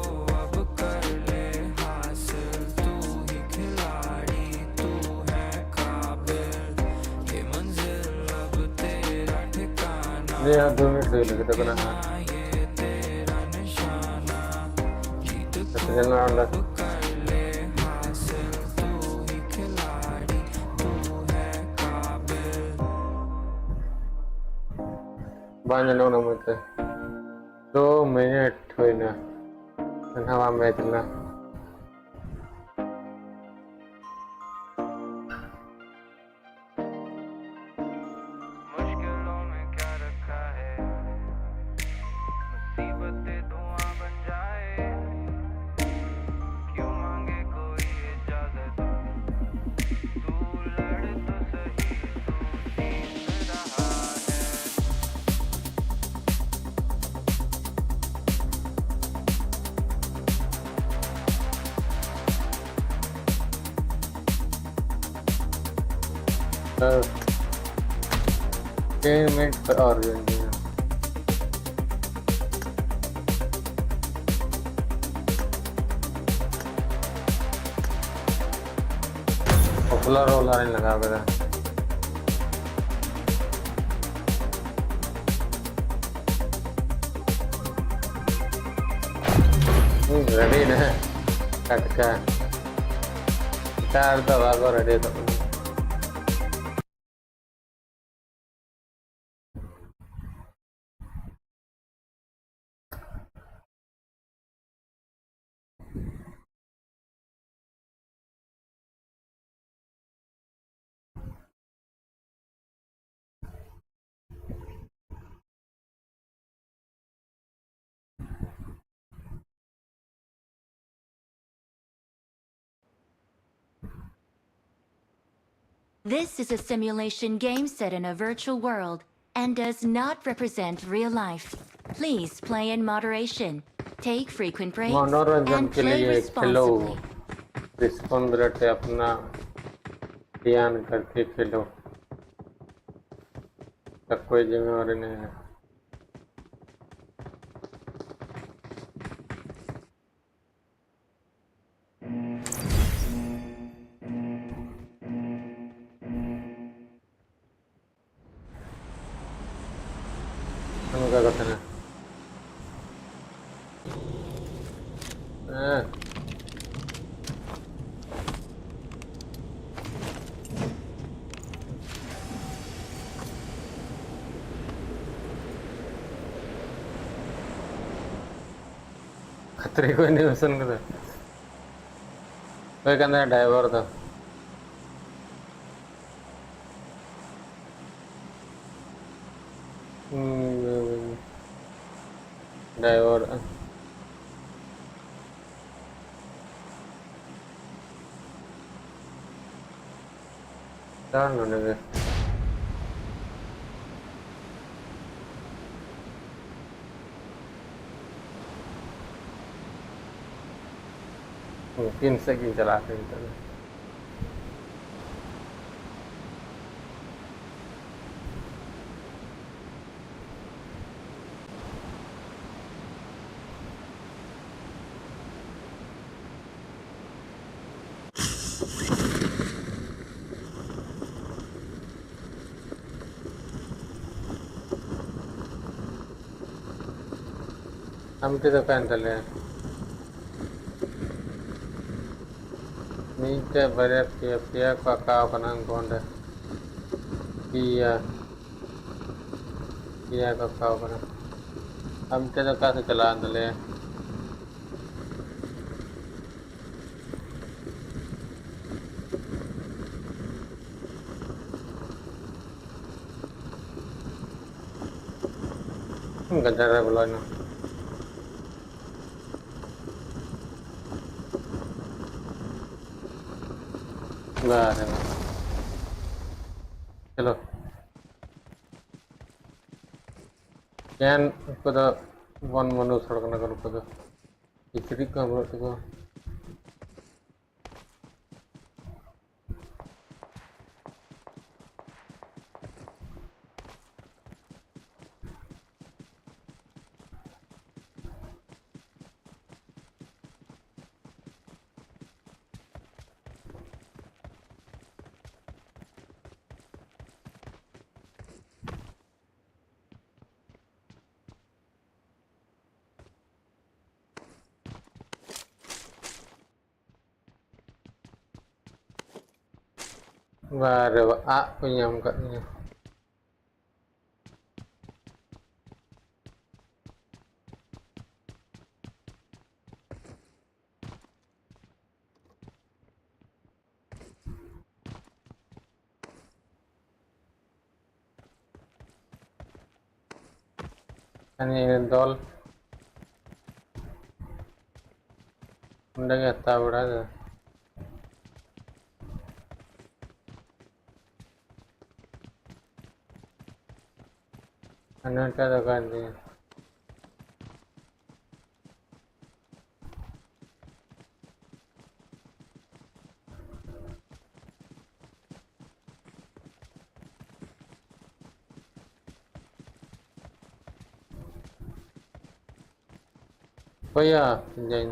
अब कर ले हासिल, तू ही खिलाड़ी, तू है काबिल। ये मंजिल अब तेरा ठिकाना। ᱱᱤᱭᱟᱹ ᱫᱩ ᱢᱤᱱᱤᱴ ᱦᱩᱭ ᱞᱟᱹᱜᱤᱫ ᱛᱟᱵᱚᱱᱟ ᱦᱟᱸᱜ᱾ ᱱᱤᱭᱟᱹ ᱫᱩ ᱢᱤᱱᱤᱴ ᱦᱩᱭ ᱞᱟᱹᱜᱤᱫ ᱛᱟᱵᱚᱱᱟ ᱦᱟᱸᱜ᱾ ᱟᱪᱪᱷᱟ, ᱧᱮᱞ ᱢᱮ ᱚᱸᱰᱮ᱾ ᱵᱟᱝ ᱧᱮᱞᱚᱜ ᱠᱟᱱᱟ ᱢᱚᱡᱽ ᱛᱮ᱾ ᱫᱩ ᱢᱤᱱᱤᱴ ᱦᱩᱭᱱᱟ, ᱮᱱᱦᱚᱸ ᱵᱟᱝ ᱢᱮᱪ ᱞᱮᱱᱟ᱾ मुश्किलों में क्या रखा है, मुसीबतें धुआं बन जाए, क्यों मांगे कोई इजाजत, तू लड़ तो सही, तू जीत रहा है। ᱦᱮᱸ᱾ Payment for organization. Popular roller ᱤᱧ ᱞᱟᱜᱟᱣ ᱠᱮᱫᱟ᱾ ᱦᱩᱸ, ready ᱱᱟ᱾ ᱴᱟᱴᱠᱟ᱾ ᱱᱮᱛᱟᱨ ᱫᱚ ᱵᱟᱠᱚ ready ᱛᱟᱵᱚᱱᱟ᱾ This is a simulation game set in a virtual world and does not represent real life. Please play in moderation, take frequent breaks, मनोरंजन and के play लिए खेलो। Responsibly. रिस्पॉन्सिबिलिटी अपना ध्यान करके खेलो। तब कोई जिम्मेवारी नहीं है। ᱱᱚᱝᱠᱟ ᱠᱟᱛᱷᱟ ᱠᱟᱱᱟ᱾ ᱦᱮᱸ᱾ ᱠᱷᱟᱛᱨᱤ ᱠᱚ ᱮᱱᱤᱢᱮᱥᱚᱱ ᱠᱟᱫᱟ᱾ ᱚᱠᱚᱭ ᱠᱟᱱ ᱛᱟᱭᱟ ᱰᱟᱭᱵᱚᱨ ᱫᱚ? ᱦᱩᱸ, ᱰᱟᱭᱵᱚᱨ᱾ ᱫᱟᱬᱟᱱ ᱱᱚᱰᱮ ᱜᱮ᱾ ᱩᱱᱠᱤᱱ ᱥᱮᱫ ᱜᱤᱧ ᱪᱟᱞᱟᱜ ᱠᱟᱱᱟ ᱱᱤᱛᱚᱜ ᱫᱚ᱾ ᱢᱤᱫᱴᱮᱡ ᱫᱚ ᱚᱠᱟᱭᱮᱱ ᱛᱟᱞᱮᱭᱟ? ᱢᱤᱫᱴᱮᱡ, ᱵᱟᱨᱭᱟ, ᱯᱮᱭᱟ, ᱯᱮᱭᱟ ᱠᱚ ᱟᱠᱟᱣ ᱠᱟᱱᱟ ᱩᱱᱠᱩ ᱚᱸᱰᱮ᱾ ᱯᱮᱭᱟ᱾ ᱯᱮᱭᱟ ᱠᱚ ᱟᱠᱟᱣ ᱠᱟᱱᱟ᱾ ᱟᱨ ᱢᱤᱫᱴᱮᱡ ᱫᱚ ᱚᱠᱟ ᱥᱮᱫ ᱪᱟᱞᱟᱣᱮᱱ ᱛᱟᱞᱮᱭᱟ? ᱜᱟᱡᱟᱲ ᱨᱮ ᱵᱚᱞᱚᱭᱮᱱᱟ᱾ ᱵᱟᱨᱮ ᱵᱟᱵᱟ᱾ ᱪᱚᱞᱚ᱾ ᱪᱮᱱ ᱩᱱᱠᱩ ᱫᱚ ᱵᱚᱱ ᱢᱟᱱᱩᱥ ᱦᱚᱲ ᱠᱟᱱᱟ ᱠᱚ ᱱᱩᱠᱩ ᱫᱚ᱾ ᱠᱤᱪᱨᱤᱡ ᱠᱚᱦᱚᱸ ᱵᱟᱹᱱᱩᱜ ᱛᱟᱠᱚᱣᱟ᱾ ᱵᱟᱨᱮ ᱵᱟ, ᱟᱜ ᱠᱚ ᱧᱟᱢ ᱠᱟᱜ ᱛᱤᱧᱟ᱾ ᱦᱟᱹᱱᱤ ᱫᱚᱞ ᱚᱸᱰᱮ ᱜᱮ ᱦᱟᱛᱟᱣ ᱵᱟᱲᱟ ᱫᱚ᱾ ᱦᱟᱱᱮ ᱢᱤᱫᱴᱟᱝ ᱫᱚ ᱚᱠᱟᱭᱮᱱ ᱛᱤᱧᱟ? ᱚᱠᱚᱭᱟ? ᱡᱟᱹᱧ᱾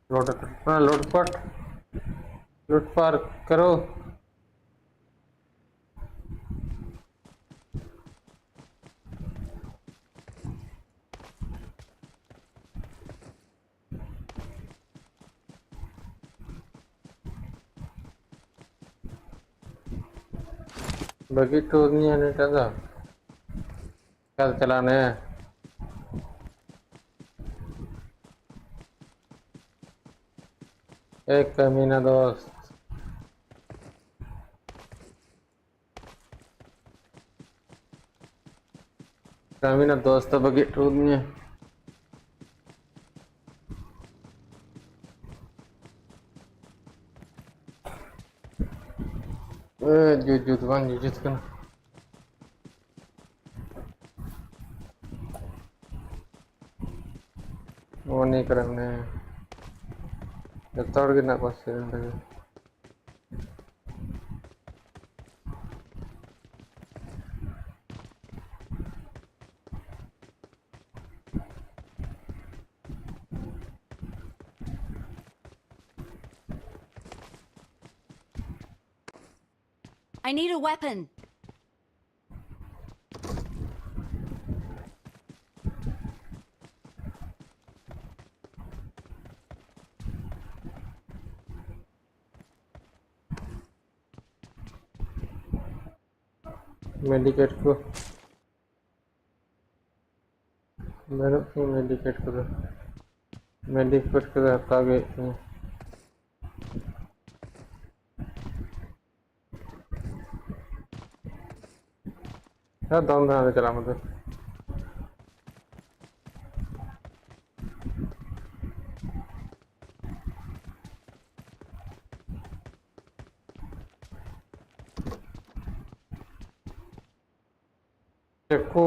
लोड, लोड पर, लोड पर करो। ᱵᱟᱹᱜᱤ ᱦᱚᱴᱚ ᱟᱹᱫᱤᱧᱟ ᱱᱤᱛᱚᱜ ᱫᱚ᱾ ᱚᱠᱟ ᱛᱮ ᱪᱟᱞᱟᱣ ᱱᱟᱭᱟ? ᱮ ᱠᱟᱹᱢᱤᱱᱟ ᱫᱳᱥᱛ᱾ ᱠᱟᱹᱢᱤᱱᱟ ᱫᱳᱥᱛ ᱫᱚ ᱵᱟᱹᱜᱤ ᱦᱚᱴᱚ ᱟᱹᱫᱤᱧᱟ᱾ ᱮ, ᱡᱩᱛ, ᱡᱩᱛ ᱵᱟᱝ ᱡᱩᱛ ᱠᱟᱱᱟ᱾ ᱩᱱᱤ ᱠᱚᱨᱮ ᱢᱮᱱᱟᱭᱟ᱾ ᱡᱚᱛᱚ ᱦᱚᱲ ᱜᱮ ᱢᱮᱱᱟᱜ ᱠᱚᱣᱟ ᱥᱮ ᱚᱸᱰᱮ ᱜᱮ᱾ I need a weapon. ᱢᱮᱰᱤᱠᱮᱴ ᱠᱚ᱾ ᱵᱟᱹᱱᱩᱜ ᱛᱤᱧᱟ ᱢᱮᱰᱤᱠᱮᱴ ᱠᱚᱫᱚ᱾ ᱢᱮᱰᱤᱠᱮᱴ ᱠᱚᱫᱚ ᱦᱟᱛᱟᱣ ᱜᱮ ᱦᱩᱭᱩᱜ ᱛᱤᱧᱟ᱾ ᱦᱮᱸ, ᱫᱚᱢ ᱫᱷᱟᱨᱟ ᱫᱚ ᱪᱟᱞᱟᱜ ᱢᱮ ᱛᱚ᱾ ᱪᱮᱫ ᱠᱚ?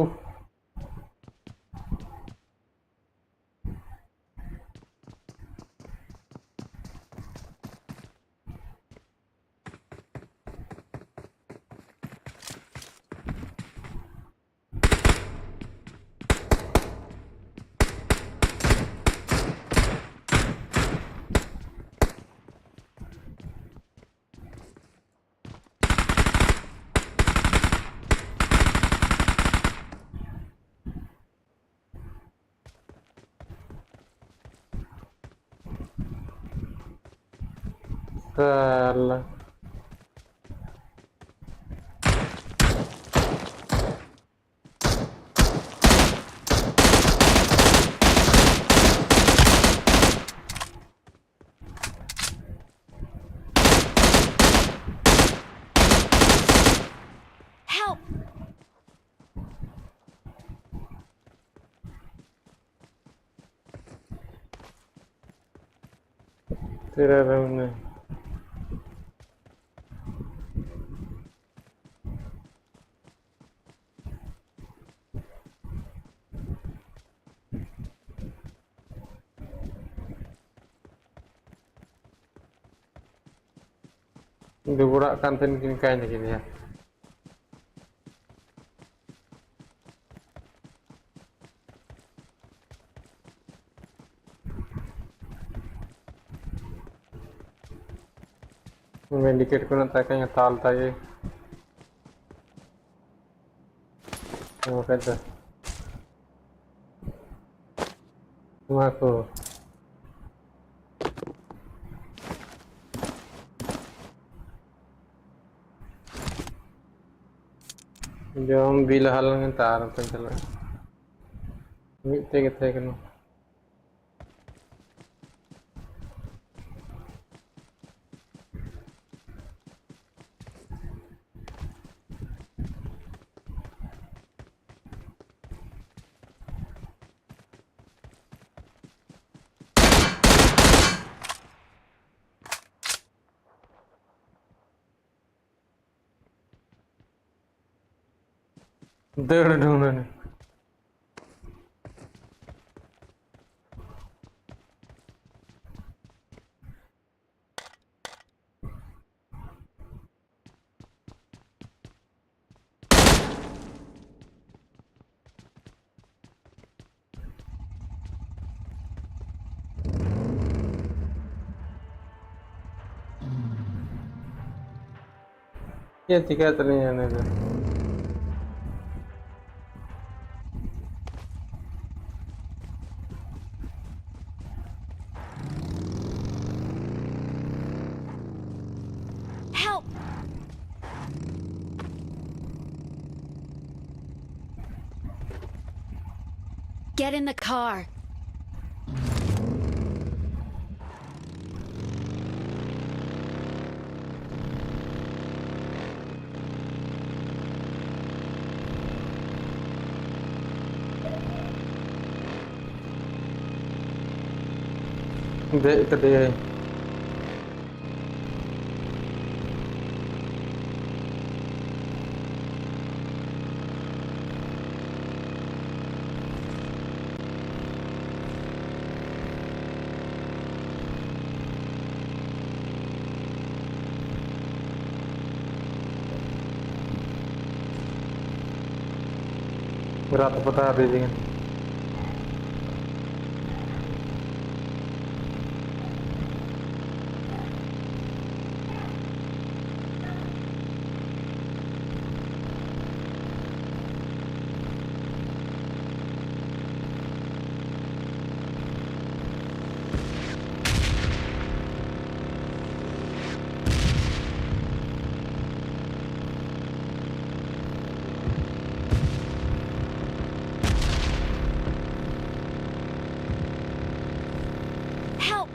ᱥᱟᱞᱟ᱾ Help! ᱛᱤᱨᱮ ᱨᱮ ᱢᱮᱱᱟᱭ? ᱫᱩᱵᱲᱟᱜ ᱠᱟᱱ ᱛᱟᱦᱮᱱ ᱠᱤᱱ, ᱠᱟᱭ ᱱᱟᱠᱤᱱ ᱭᱟ᱾ ᱢᱮᱰᱤᱠᱮᱴ ᱠᱚ ᱢᱮᱱᱟᱜ ᱛᱟᱭ ᱠᱷᱟᱱ ᱦᱟᱛᱟᱣ ᱞᱮᱛᱟᱭ ᱜᱮ᱾ ᱱᱚᱣᱟ ᱠᱷᱟᱡ ᱫᱚ᱾ ᱱᱚᱣᱟ ᱠᱚ᱾ ᱡᱚᱢ ᱵᱤ ᱞᱟᱦᱟ ᱞᱮᱱ ᱜᱮ ᱛᱟᱨ ᱱᱚᱛᱮᱧ ᱪᱟᱞᱟᱜᱼᱟ᱾ ᱢᱤᱫᱴᱮᱡ ᱜᱮ ᱛᱟᱦᱮᱸ ᱠᱟᱱᱟ᱾ ᱫᱟᱹᱲ ᱰᱷᱩᱝᱜᱟᱹ᱾ ᱪᱮᱫ ᱪᱤᱠᱟᱹ ᱛᱟᱹᱞᱤᱧᱟ ᱩᱱᱤ ᱫᱚ? Get in the car. ᱫᱮᱡ ᱠᱟᱫᱮᱭᱟᱭ᱾ ᱨᱟᱛ ᱯᱟᱛᱟ ᱨᱮᱞᱤ᱾ Help!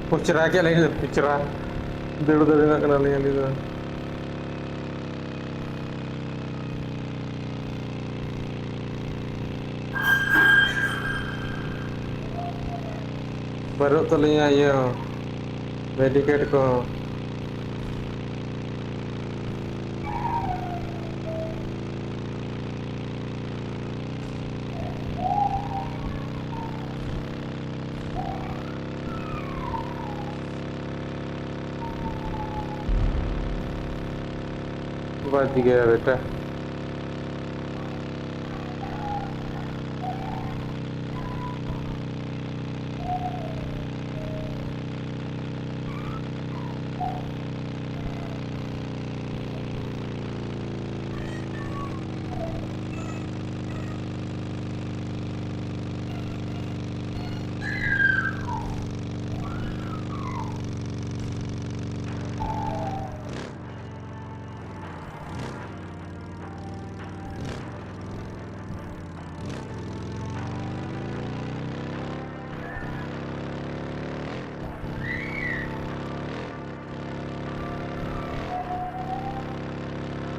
ᱯᱚᱪᱨᱟ ᱠᱮᱫ ᱞᱤᱧ ᱯᱚᱪᱨᱟ᱾ ᱫᱟᱹᱲ ᱫᱟᱹᱲ ᱨᱮᱱᱟᱜ ᱠᱟᱱᱟᱞᱤᱧ ᱟᱹᱞᱤᱧ ᱫᱚ᱾ ᱵᱟᱹᱱᱩᱜ ᱛᱟᱹᱞᱤᱧᱟ ᱤᱭᱟᱹ ᱦᱚᱸ, ᱢᱮᱰᱤᱠᱮᱴ ᱠᱚᱦᱚᱸ᱾ बच गया बेटा।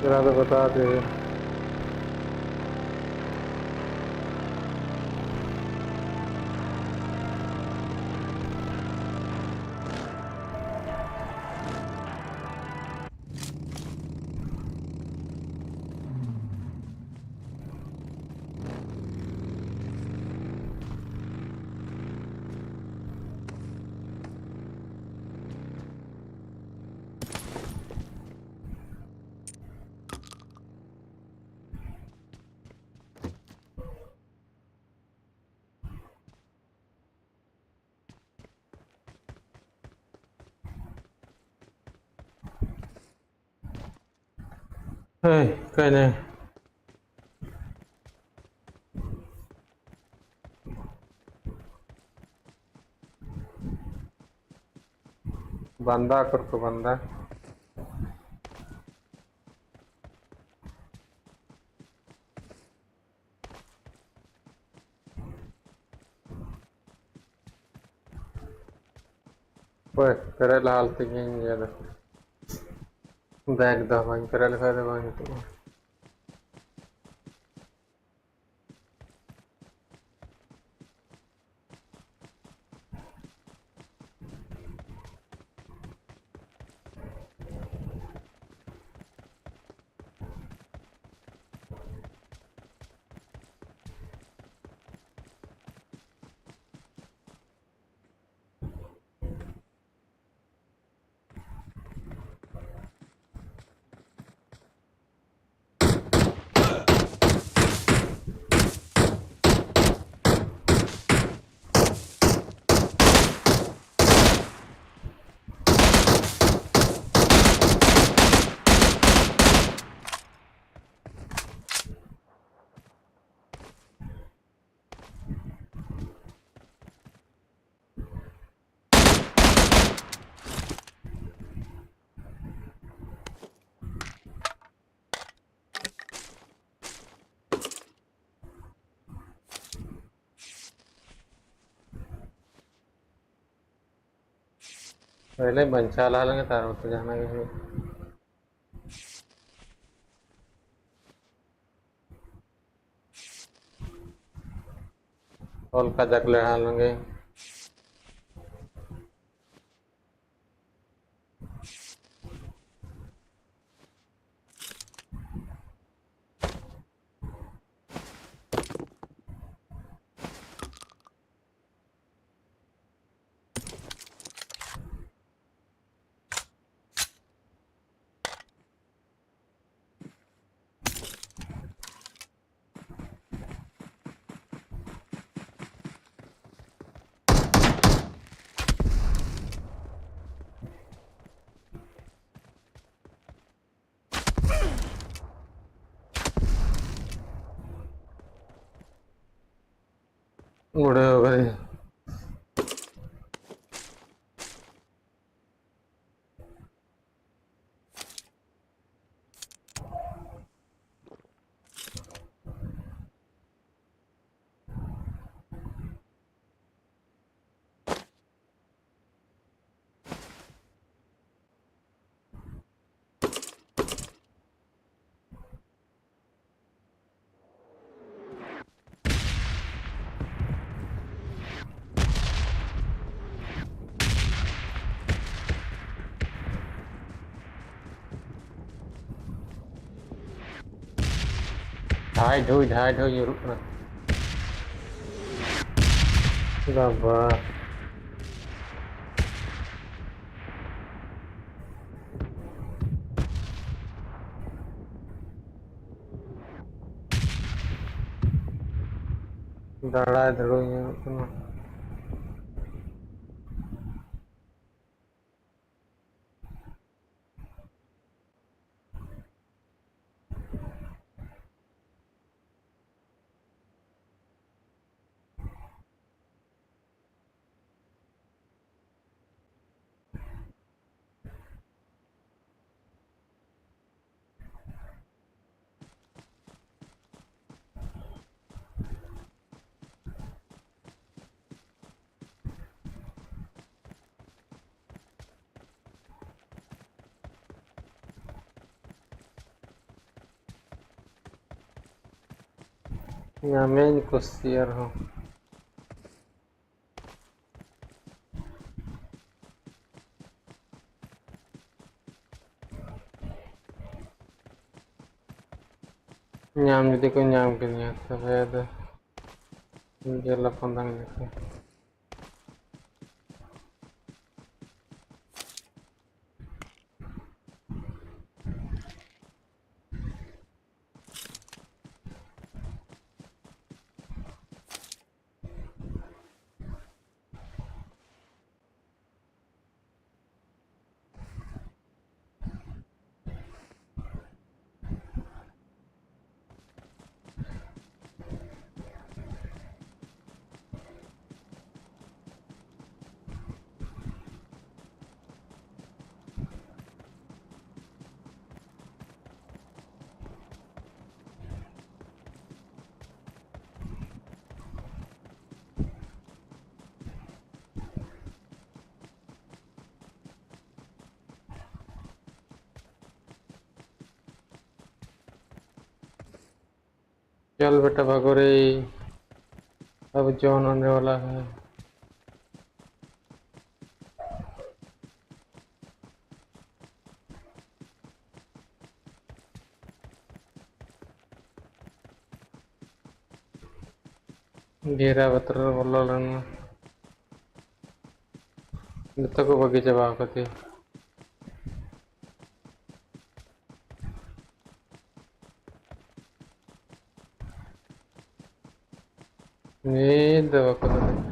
इरादा बता दे। ᱦᱮᱸ, ᱚᱠᱟᱭᱱᱟᱭ? ᱵᱟᱱᱫᱟ ᱚᱠᱚᱨ ᱠᱚ ᱵᱟᱱᱫᱟ? ᱦᱳᱭ, ᱯᱮᱨᱮᱡ ᱞᱟᱦᱟ ᱞᱮᱛᱮ ᱜᱤᱧ ᱤᱭᱟᱹ ᱫᱟ᱾ ᱵᱮᱜᱽ ᱫᱚ ᱵᱟᱹᱧ ᱯᱮᱨᱮᱡ ᱞᱮᱠᱷᱟᱡ ᱫᱚ ᱵᱟᱝ ᱦᱤᱡᱩᱜᱼᱟ᱾ ᱯᱟᱦᱞᱮ ᱵᱟᱧᱪᱟᱣ ᱞᱟᱦᱟ ᱞᱮᱱ ᱜᱮ, ᱛᱟᱨ ᱢᱚᱛᱚ ᱡᱟᱦᱟᱱᱟᱜ ᱜᱮ ᱦᱩᱭᱩᱜ᱾ ᱚᱞ ᱠᱟᱡᱟᱠ ᱞᱟᱦᱟ ᱞᱮᱱ ᱜᱮ᱾ ᱩᱲᱟᱹᱣ ᱠᱟᱫᱟᱹᱧ᱾ ᱰᱷᱟᱭ ᱰᱷᱩᱭ ᱰᱷᱟᱭ ᱰᱷᱩᱭ ᱧᱩᱨᱩᱜ ᱠᱟᱱᱟ᱾ ᱵᱟᱵᱟ᱾ ᱫᱟᱲᱟᱭ ᱫᱟᱲᱩᱭ ᱧᱩᱨᱩᱜ ᱠᱟᱱᱟ᱾ ᱧᱟᱢᱮᱧ ᱠᱩᱥᱤ ᱟᱨᱦᱚᱸ᱾ ᱧᱟᱢ ᱡᱩᱫᱤ ᱠᱚ ᱧᱟᱢ ᱠᱤᱧᱟ, ᱛᱚᱵᱮ ᱟᱫᱚ ᱡᱮᱞ ᱞᱟᱯᱷᱟᱝ ᱫᱟᱲᱮ ᱞᱮᱠᱟ᱾ चल बेटा भागो रे, अब जॉन आने वाला है। ᱰᱮᱨᱟ ᱵᱚᱛᱚᱨ ᱨᱮ ᱵᱚᱞᱚ ᱞᱮᱱᱟ᱾ ᱡᱚᱛᱚ ᱠᱚ ᱵᱟᱹᱜᱤ ᱪᱟᱵᱟ ᱟᱠᱟᱫᱮᱭᱟ᱾ ᱱᱤᱛ ᱫᱚ ᱵᱟᱠᱚ ᱫᱟᱲᱮᱭᱟᱜᱼᱟ᱾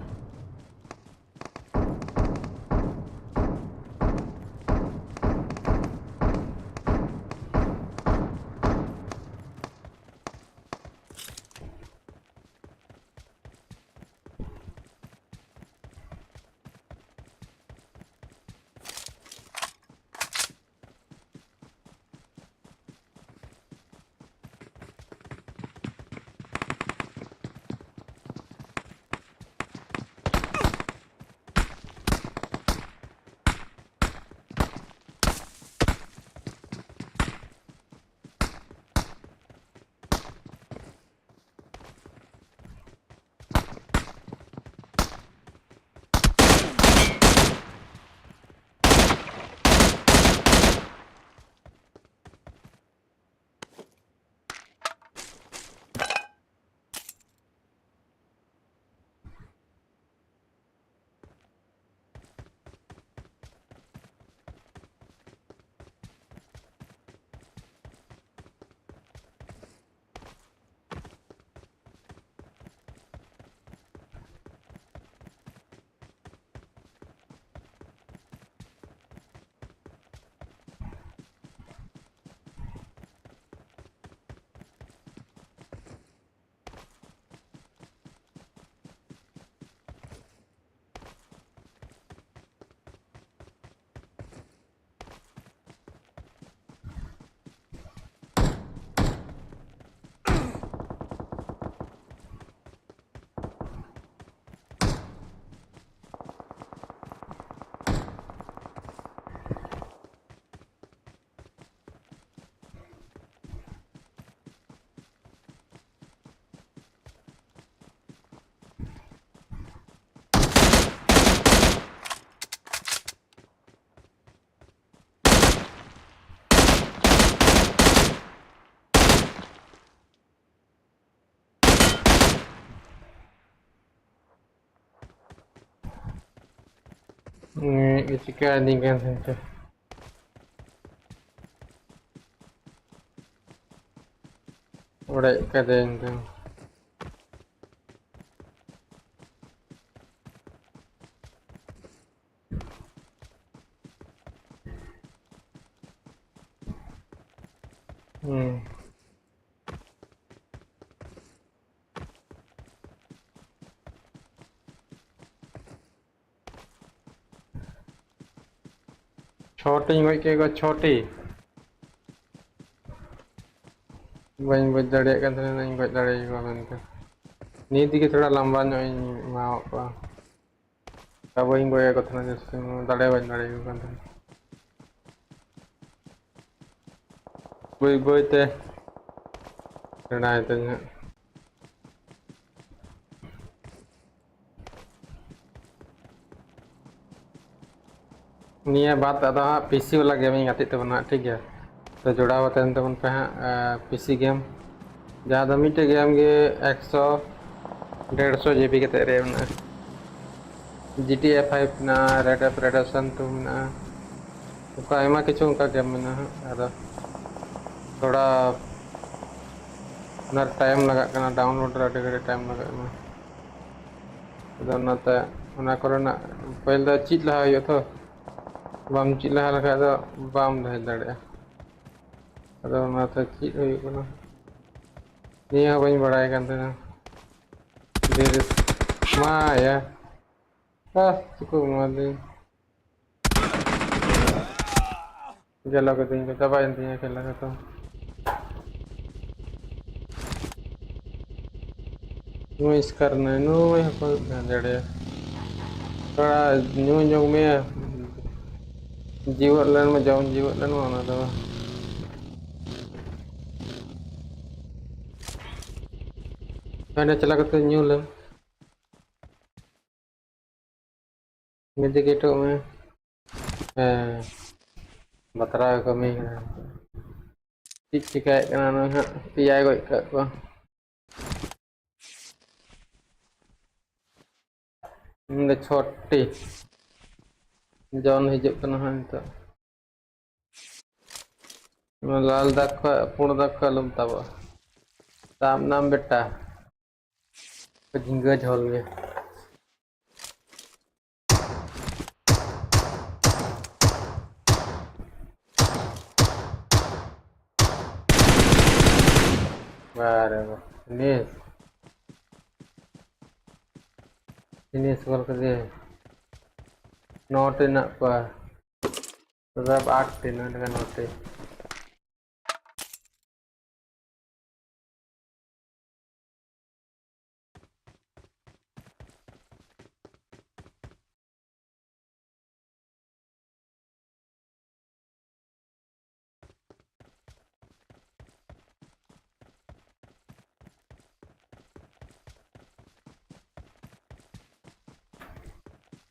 ᱪᱤᱠᱟᱹ ᱟᱹᱫᱤᱧ ᱠᱟᱱ ᱛᱟᱦᱮᱸ ᱪᱚ᱾ ᱚᱲᱮᱡ ᱠᱟᱫᱟᱹᱧ ᱫᱚ᱾ ᱦᱩᱸ᱾ ᱪᱷᱚᱴᱤᱧ ᱜᱚᱡ ᱠᱮᱫ ᱠᱚᱣᱟ, ᱪᱷᱚᱴᱤ᱾ ᱵᱟᱹᱧ ᱵᱩᱡᱽ ᱫᱟᱲᱮᱭᱟᱜ ᱠᱟᱱ ᱛᱟᱦᱮᱱᱟ ᱤᱧ ᱜᱚᱡ ᱫᱟᱲᱮᱭᱟᱠᱚᱣᱟ ᱢᱮᱱᱛᱮ᱾ ᱱᱤᱭᱟᱹ ᱛᱮᱜᱮ ᱛᱷᱚᱲᱟ ᱞᱟᱢᱵᱟ ᱧᱚᱜ ᱤᱧ ᱮᱢᱟᱣᱟᱫ ᱠᱚᱣᱟ᱾ ᱵᱟᱹᱧ ᱜᱚᱡ ᱟᱠᱚ ᱛᱟᱦᱮᱱᱟ ᱡᱟᱹᱥᱛᱤ, ᱫᱟᱲᱮ ᱵᱟᱹᱧ ᱫᱟᱲᱮᱭᱟᱠᱚ ᱠᱟᱱ ᱛᱟᱦᱮᱱᱟ᱾ ᱵᱟᱹᱭ ᱵᱟᱹᱭ ᱛᱮ ᱥᱮᱬᱟᱭ ᱛᱤᱧ ᱦᱟᱸᱜ᱾ ᱱᱤᱭᱟᱹ ᱵᱟᱫ ᱟᱫᱚ ᱦᱟᱸᱜ ᱯᱤ ᱥᱤ ᱵᱟᱞᱟ ᱜᱮᱢᱤᱧ ᱜᱟᱛᱮᱜ ᱛᱟᱵᱚᱱᱟ ᱦᱟᱸᱜ, ᱴᱷᱤᱠ ᱜᱮᱭᱟ? ᱛᱚ ᱡᱚᱲᱟᱣ ᱠᱟᱛᱮ ᱛᱟᱵᱚᱱ ᱯᱮ ᱦᱟᱸᱜ, ᱟᱸ, ᱯᱤ ᱥᱤ ᱜᱮᱢ, ᱡᱟᱦᱟᱸ ᱫᱚ ᱢᱤᱫᱴᱮᱡ ᱜᱮᱢ ᱜᱮ ᱮᱠᱥᱚ, ᱰᱮᱲᱥᱚ ᱡᱤ ᱵᱤ ᱠᱟᱛᱮ ᱨᱮ ᱢᱮᱱᱟᱜᱼᱟ᱾ ᱡᱤ ᱴᱤ ᱮ ᱯᱷᱟᱭᱤᱵᱷ ᱢᱮᱱᱟᱜᱼᱟ, ᱨᱮᱰ ᱰᱮᱰ ᱨᱮᱰᱮᱢᱯᱥᱚᱱ ᱴᱩ ᱢᱮᱱᱟᱜᱼᱟ, ᱚᱱᱠᱟ ᱟᱭᱢᱟ ᱠᱤᱪᱷᱩ ᱚᱱᱠᱟ ᱜᱮᱢ ᱢᱮᱱᱟᱜᱼᱟ ᱦᱟᱸᱜ᱾ ᱟᱫᱚ ᱛᱷᱚᱲᱟ ᱚᱱᱟ ᱴᱟᱭᱤᱢ ᱞᱟᱜᱟᱜ ᱠᱟᱱᱟ, ᱰᱟᱣᱩᱱᱞᱳᱰ ᱨᱮ ᱟᱹᱰᱤ ᱜᱷᱟᱹᱲᱤᱡ ᱴᱟᱭᱤᱢ ᱞᱟᱜᱟᱜ ᱠᱟᱱᱟ᱾ ᱟᱫᱚ ᱚᱱᱟᱛᱮ ᱚᱱᱟ ᱠᱚᱨᱮᱱᱟᱜ ᱯᱟᱹᱦᱤᱞ ᱫᱚ ᱪᱮᱫ ᱞᱟᱦᱟ ᱦᱩᱭᱩᱜᱼᱟ ᱛᱚ, ᱵᱟᱢ ᱪᱮᱫ ᱞᱟᱦᱟ ᱞᱮᱠᱷᱟᱡ ᱫᱚ ᱵᱟᱢ ᱞᱟᱦᱟ ᱫᱟᱲᱮᱭᱟᱜᱼᱟ᱾ ᱟᱫᱚ ᱚᱱᱟᱛᱮ ᱪᱮᱫ ᱦᱩᱭᱩᱜ ᱠᱟᱱᱟ, ᱱᱤᱭᱟᱹ ᱦᱚᱸ ᱵᱟᱹᱧ ᱵᱟᱲᱟᱭ ᱠᱟᱱ ᱛᱟᱦᱮᱱᱟ᱾ ᱫᱷᱤᱨᱮ ᱢᱟᱭᱟ᱾ ᱟᱦ, ᱪᱩᱠᱩ ᱮᱢᱟᱫᱤᱧ᱾ ᱜᱮᱞᱚ ᱠᱤᱫᱤᱧ ᱠᱚ, ᱪᱟᱵᱟᱭᱮᱱ ᱛᱤᱧᱟ ᱠᱷᱮᱞᱟ ᱠᱚ᱾ ᱱᱩᱭ ᱥᱠᱟᱨ ᱱᱟᱭ, ᱱᱩᱭ ᱦᱚᱸᱠᱚ ᱫᱟᱲᱮᱭᱟ᱾ ᱛᱷᱚᱲᱟ ᱧᱩ ᱧᱚᱜ ᱢᱮ᱾ ᱡᱤᱣᱮᱫ ᱞᱮᱱ ᱢᱟ, ᱡᱚᱢ ᱡᱤᱣᱮᱫ ᱞᱮᱱ ᱢᱟ, ᱚᱱᱟ ᱫᱚ᱾ ᱦᱟᱸᱰᱮ ᱪᱟᱞᱟᱣ ᱠᱟᱛᱮ ᱧᱩ ᱞᱮᱢ᱾ ᱢᱮᱰᱤᱠᱮᱴᱚᱜ ᱢᱮ᱾ ᱦᱮᱸ, ᱵᱟᱛᱨᱟᱣ ᱠᱟᱹᱢᱤ ᱠᱟᱱᱟ᱾ ᱪᱮᱫ ᱪᱤᱠᱟᱹᱭᱮᱫ ᱠᱟᱱᱟ ᱱᱩᱭ ᱦᱟᱸᱜ? ᱯᱮᱭᱟᱭ ᱜᱚᱡ ᱠᱟᱜ ᱠᱚᱣᱟ᱾ ᱤᱧ ᱫᱚ ᱪᱷᱚᱴᱤ᱾ ᱡᱚᱱ ᱦᱤᱡᱩᱜ ᱠᱟᱱᱟ ᱦᱟᱸᱜ ᱱᱤᱛᱚᱜ᱾ ᱚᱱᱟ ᱞᱟᱞ ᱫᱟᱜᱽ ᱠᱷᱚᱡ, ᱯᱩᱸᱰ ᱫᱟᱜᱽ ᱠᱷᱚᱡ ᱟᱞᱚᱢ ᱛᱟᱵᱚᱜᱼᱟ᱾ ᱛᱟᱵ ᱱᱟᱢ ᱵᱮᱴᱟ᱾ ᱡᱷᱤᱸᱜᱟᱹ ᱡᱷᱚᱞ ᱜᱮ᱾ ᱵᱟᱨᱮ ᱵᱟ, ᱱᱤᱥ᱾ ᱱᱤᱥ ᱜᱚᱞ ᱠᱮᱫᱮᱭᱟᱭ᱾ ᱱᱚᱴᱤ ᱢᱮᱱᱟᱜ ᱠᱚᱣᱟ᱾ ᱛᱚᱵᱮ ᱟᱴ ᱴᱤ, ᱱᱚᱰᱮ ᱠᱷᱟᱱ ᱱᱚᱴᱤ᱾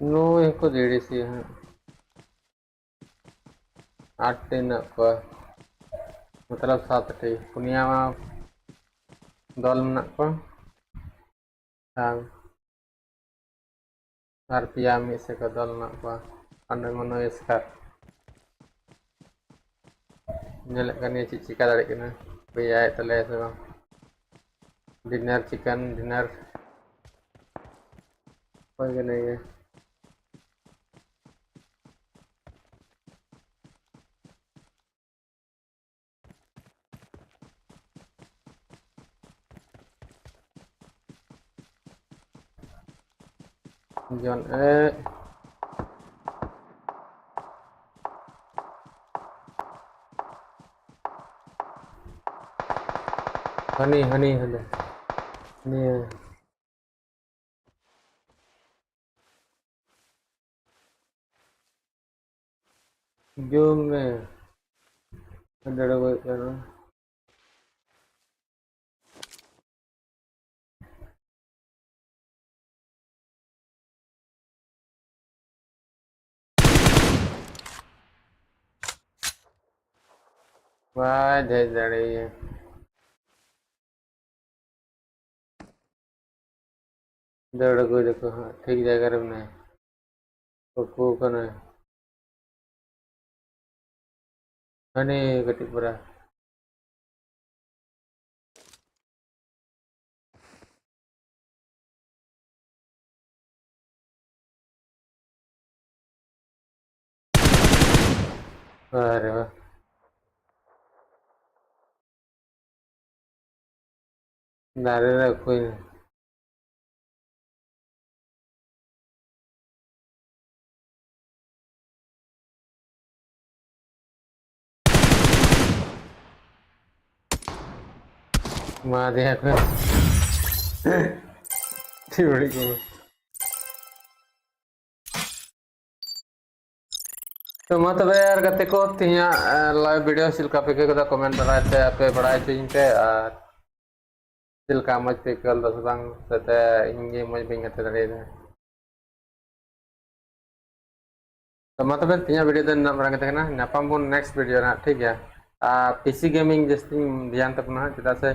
ᱱᱩᱭ ᱦᱚᱸᱠᱚ ᱫᱮᱲᱮ ᱥᱮᱭᱟ ᱦᱟᱸᱜ᱾ ᱟᱴ ᱴᱤ ᱢᱮᱱᱟᱜ ᱠᱚᱣᱟ, ᱢᱚᱛᱞᱚᱵ ᱥᱟᱛ ᱴᱤ, ᱯᱩᱱᱭᱟ ᱢᱟ ᱫᱚᱞ ᱢᱮᱱᱟᱜ ᱠᱚᱣᱟ᱾ ᱟᱨ, ᱟᱨ ᱯᱮᱭᱟ ᱢᱤᱫ ᱥᱮᱫ ᱠᱚ ᱫᱚᱞ ᱢᱮᱱᱟᱜ ᱠᱚᱣᱟ᱾ ᱦᱟᱸᱰᱮ ᱢᱚᱱᱳ ᱮᱥᱠᱟᱨ ᱧᱮᱞᱮᱫ ᱠᱟᱱ ᱜᱮᱭᱟ ᱪᱮᱫ ᱪᱤᱠᱟ ᱫᱟᱲᱮᱭᱟᱜ ᱠᱟᱱᱟ, ᱯᱮᱭᱟᱭᱮᱫ ᱛᱟᱞᱮᱭᱟ ᱥᱮ ᱵᱟᱝ᱾ ᱰᱤᱱᱟᱨ ᱪᱤᱠᱮᱱ ᱰᱤᱱᱟᱨ ᱦᱩᱭ ᱠᱟᱱᱟ ᱜᱮ᱾ ᱡᱚᱱ ᱮ᱾ ᱦᱟᱹᱱᱤ, ᱦᱟᱹᱱᱤ, ᱦᱟᱹᱱᱤ᱾ ᱱᱤᱭᱟᱹ᱾ ᱡᱚᱢ ᱢᱮ᱾ ᱰᱮᱲ ᱜᱚᱡ ᱠᱟᱱᱟ᱾ ᱵᱟᱭ ᱫᱮᱡ ᱫᱟᱲᱮᱭᱟᱜᱼᱟ᱾ ᱫᱟᱹᱲ ᱟᱹᱜᱩᱭ ᱫᱟᱠᱚ ᱦᱟᱸᱜ, ᱴᱷᱤᱠ ᱡᱟᱭᱜᱟ ᱨᱮ ᱢᱮᱱᱟᱭᱟ᱾ ᱩᱠᱩ ᱠᱟᱱᱟᱭ᱾ ᱦᱟᱹᱱᱤ ᱠᱟᱹᱴᱤᱡ ᱯᱚᱨᱮ᱾ ᱟᱨᱮ ᱵᱟ᱾ ᱫᱟᱨᱮ ᱨᱮ ᱚᱠᱚᱭ? ᱢᱟ ᱫᱮᱭᱟ ᱠᱚ᱾ ᱪᱮᱫ ᱵᱟᱹᱲᱤᱡ ᱠᱚ᱾ ᱛᱚ ᱢᱟ ᱛᱚᱵᱮ ᱟᱨ ᱜᱟᱛᱮ ᱠᱚ, ᱛᱮᱦᱮᱧᱟᱜ, ᱮ, live video ᱪᱮᱫ ᱞᱮᱠᱟ ᱯᱮ ᱟᱹᱭᱠᱟᱹᱣ ᱠᱮᱫᱟ, comment ᱫᱟᱨᱟᱭ ᱛᱮ ᱟᱯᱮ ᱵᱟᱲᱟᱭ ᱦᱚᱪᱚᱧ ᱯᱮ, ᱟᱨ ᱪᱮᱫ ᱞᱮᱠᱟ ᱢᱚᱡᱽ ᱯᱮ ᱟᱹᱭᱠᱟᱹᱣ ᱞᱮᱫᱟ ᱥᱮ ᱵᱟᱝ, ᱥᱮ ᱛᱮ ᱤᱧ ᱜᱮ ᱢᱚᱡᱽ ᱵᱟᱹᱧ ᱜᱟᱛᱮ ᱫᱟᱲᱮᱭᱟᱫᱟ᱾ ᱛᱚ ᱢᱟ ᱛᱚᱵᱮ ᱛᱮᱦᱮᱧᱟᱜ video ᱫᱚ ᱱᱤᱱᱟᱹᱜ ᱢᱟᱨᱟᱝ ᱜᱮ ᱛᱟᱦᱮᱸ ᱠᱟᱱᱟ, ᱧᱟᱯᱟᱢ ᱵᱚᱱ next video ᱨᱮ ᱦᱟᱸᱜ, ᱴᱷᱤᱠ ᱜᱮᱭᱟ? ᱟᱨ P C gaming ᱡᱟᱹᱥᱛᱤ ᱫᱷᱮᱭᱟᱱ ᱛᱟᱵᱚᱱᱟ ᱦᱟᱸᱜ, ᱪᱮᱫᱟᱜ ᱥᱮ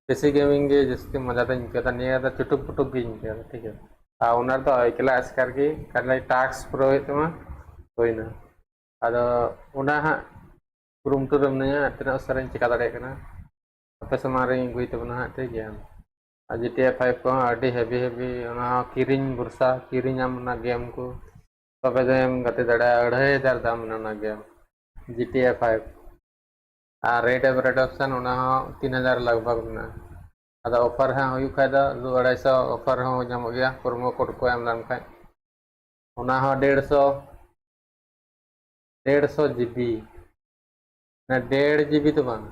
P C gaming ᱜᱮ ᱡᱟᱹᱥᱛᱤ ᱢᱚᱡᱟ ᱫᱚᱧ ᱟᱹᱭᱠᱟᱹᱣ ᱮᱫᱟ, ᱱᱤᱭᱟᱹ ᱫᱚ ᱪᱩᱴᱩᱠ ᱯᱩᱴᱩᱠ ᱜᱤᱧ ᱟᱹᱭᱠᱟᱹᱣ ᱮᱫᱟ, ᱴᱷᱤᱠ ᱜᱮᱭᱟ? ᱟᱨ ᱚᱱᱟ ᱨᱮᱫᱚ ᱮᱠᱞᱟ ᱮᱥᱠᱟᱨ ᱜᱮ ᱠᱷᱟᱹᱞᱤ task ᱯᱩᱨᱟᱹᱣ ᱦᱩᱭᱩᱜ ᱛᱟᱢᱟ, ᱦᱩᱭᱱᱟ᱾ ᱟᱫᱚ ᱚᱱᱟ ᱦᱟᱸᱜ ᱠᱩᱨᱩᱢᱩᱴᱩ ᱨᱮ ᱢᱤᱱᱟᱹᱧᱟ, ᱛᱤᱱᱟᱹᱜ ᱩᱥᱟᱹᱨᱟᱧ ᱪᱮᱠᱟ ᱫᱟᱲᱮᱭᱟᱜ ᱠᱟᱱᱟ, ᱟᱯᱮ ᱥᱟᱢᱟᱝ ᱨᱤᱧ ᱟᱹᱜᱩᱭ ᱛᱟᱵᱚᱱᱟ ᱦᱟᱸᱜ, ᱴᱷᱤᱠ ᱜᱮᱭᱟ? ᱟᱨ G T A five ᱠᱚᱦᱚᱸ ᱟᱹᱰᱤ heavy heavy, ᱚᱱᱟ ᱦᱚᱸ ᱠᱤᱨᱤᱧ ᱵᱷᱚᱨᱥᱟ, ᱠᱤᱨᱤᱧᱟᱢ ᱚᱱᱟ game ᱠᱚ, ᱛᱚᱵᱮ ᱡᱮᱢ ᱜᱟᱛᱮ ᱫᱟᱲᱮᱭᱟᱜᱼᱟ᱾ ᱟᱹᱲᱟᱹᱭ ᱦᱟᱡᱟᱨ ᱫᱟᱢ ᱢᱮᱱᱟᱜᱼᱟ ᱚᱱᱟ game, G T A five᱾ R Red Dead Redemption, ᱚᱱᱟ ᱦᱚᱸ ᱛᱤᱱ ᱦᱟᱡᱟᱨ ᱞᱟᱜᱽ ᱵᱷᱟᱜᱽ ᱢᱮᱱᱟᱜᱼᱟ᱾ ᱟᱫᱚ offer ᱦᱟᱸᱜ ᱦᱩᱭᱩᱜ ᱠᱷᱟᱡ ᱫᱚ ᱫᱩ ᱟᱲᱟᱭᱥᱚ offer ᱦᱚᱸ ᱧᱟᱢᱚᱜ ᱜᱮᱭᱟ, promo code ᱠᱚ ᱮᱢ ᱞᱮᱱᱠᱷᱟᱡ᱾ ᱚᱱᱟ ᱦᱚᱸ ᱰᱮᱲᱥᱚ, ᱰᱮᱲᱥᱚ GB, ᱰᱮᱲ GB ᱫᱚ ᱵᱟᱝ,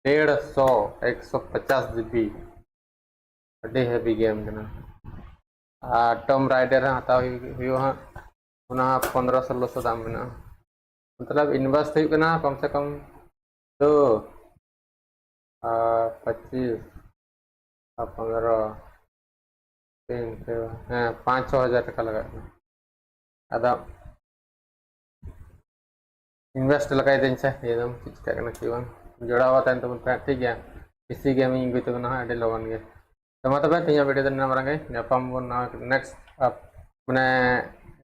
ᱰᱮᱲᱥᱚ, ᱮᱠᱥᱚ ᱯᱚᱪᱟᱥ GB, ᱟᱹᱰᱤ heavy game ᱠᱟᱱᱟ᱾ ᱟᱨ Tomb Raider ᱦᱚᱸ ᱦᱟᱛᱟᱣ ᱦᱩᱭᱩᱜ, ᱦᱩᱭᱩᱜᱼᱟ ᱦᱟᱸᱜ, ᱚᱱᱟ ᱦᱚᱸ ᱯᱚᱱᱫᱽᱨᱚ ᱥᱳᱞᱳᱥᱚ ᱫᱟᱢ ᱢᱮᱱᱟᱜᱼᱟ᱾ ᱢᱚᱛᱞᱚᱵ invest ᱦᱩᱭᱩᱜ ᱠᱟᱱᱟ ᱠᱚᱢ ᱥᱮ ᱠᱚᱢ ᱫᱚ, ᱟᱨ ᱯᱚᱸᱪᱤᱥ ᱟᱨ ᱯᱚᱱᱨᱚ, ᱛᱤᱱ, ᱦᱮᱸ, ᱯᱟᱸᱪ ᱪᱷᱚ ᱦᱟᱡᱟᱨ ᱴᱟᱠᱟ ᱞᱟᱜᱟᱜ ᱠᱟᱱᱟ᱾ ᱟᱫᱚ invest ᱞᱮᱠᱟᱭ ᱫᱟᱹᱧ ᱥᱮ, ᱤᱭᱟᱹ ᱫᱚ ᱪᱮᱫ ᱪᱤᱠᱟᱹᱜ ᱠᱟᱱᱟ ᱪᱮᱫ ᱵᱟᱝ, ᱡᱚᱲᱟᱣ ᱛᱟᱦᱮᱱ ᱛᱟᱵᱚᱱ ᱯᱮ ᱦᱟᱸᱜ, ᱴᱷᱤᱠ ᱜᱮᱭᱟ? P C gaming ᱟᱹᱜᱩᱭ ᱛᱟᱵᱚᱱᱟ ᱦᱟᱸᱜ ᱟᱹᱰᱤ ᱞᱚᱜᱚᱱ ᱜᱮ᱾ ᱛᱚ ᱢᱟ ᱛᱚᱵᱮ ᱛᱮᱦᱮᱧᱟᱜ video ᱫᱚ ᱱᱤᱱᱟᱹᱜ ᱢᱟᱨᱟᱝ ᱜᱮ, ᱧᱟᱯᱟᱢ ᱵᱚᱱ ᱱᱟᱣᱟ next up, ᱢᱟᱱᱮ,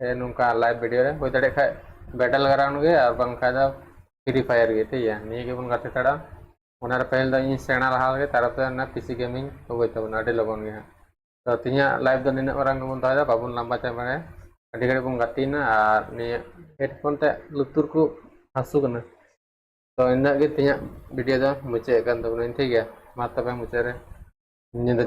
ᱮ, ᱱᱚᱝᱠᱟ live video ᱨᱮ, ᱦᱩᱭ ᱫᱟᱲᱮᱭᱟᱜ ᱠᱷᱟᱡ battle ground ᱜᱮ, ᱟᱨ ᱵᱟᱝᱠᱷᱟᱡ ᱫᱚ Free Fire ᱜᱮ, ᱴᱷᱤᱠ ᱜᱮᱭᱟ᱾ ᱱᱤᱭᱟᱹ ᱜᱮᱵᱚᱱ ᱜᱟᱛᱮ ᱛᱟᱲᱟ᱾ ᱚᱱᱟᱨᱮ ᱯᱟᱹᱦᱤᱞ ᱫᱚ ᱤᱧ ᱥᱮᱬᱟ ᱞᱟᱦᱟ ᱞᱮᱜᱮ, ᱛᱟᱨᱯᱚᱨᱮ ᱚᱱᱟ ᱯᱤᱥᱤ ᱜᱮᱢᱤᱝ ᱟᱹᱜᱩᱭ ᱛᱟᱵᱚᱱᱟ ᱟᱹᱰᱤ ᱞᱚᱜᱚᱱ ᱜᱮ ᱦᱟᱸᱜ᱾ ᱛᱚ ᱛᱮᱦᱮᱧᱟᱜ ᱞᱟᱭᱤᱵᱷ ᱫᱚ ᱱᱤᱱᱟᱹᱜ ᱢᱟᱨᱟᱝ ᱜᱮᱵᱚᱱ ᱫᱚᱦᱚᱭᱮᱫᱟ, ᱵᱟᱵᱚᱱ ᱞᱟᱢᱵᱟ ᱪᱟᱵᱟᱭᱟ᱾ ᱟᱹᱰᱤ ᱜᱷᱟᱹᱲᱤᱡ ᱵᱚᱱ ᱜᱟᱛᱮᱭᱮᱱᱟ ᱟᱨ ᱱᱤᱭᱟᱹ ᱦᱮᱰᱯᱷᱳᱱ ᱛᱮ ᱞᱩᱛᱩᱨ ᱠᱚ ᱦᱟᱹᱥᱩ ᱠᱟᱱᱟ᱾ ᱛᱚ ᱤᱱᱟᱹᱜ ᱜᱮ ᱛᱮᱦᱮᱧᱟᱜ ᱵᱷᱤᱰᱤᱭᱳ ᱫᱚ ᱢᱩᱪᱟᱹᱫ ᱠᱟᱱ ᱛᱟᱵᱚᱱᱟ, ᱴᱷᱤᱠ ᱜᱮᱭᱟ᱾ ᱢᱟ ᱛᱚᱵᱮ ᱢᱩᱪᱟᱹᱫ ᱨᱮ ᱧᱤᱫᱟᱹ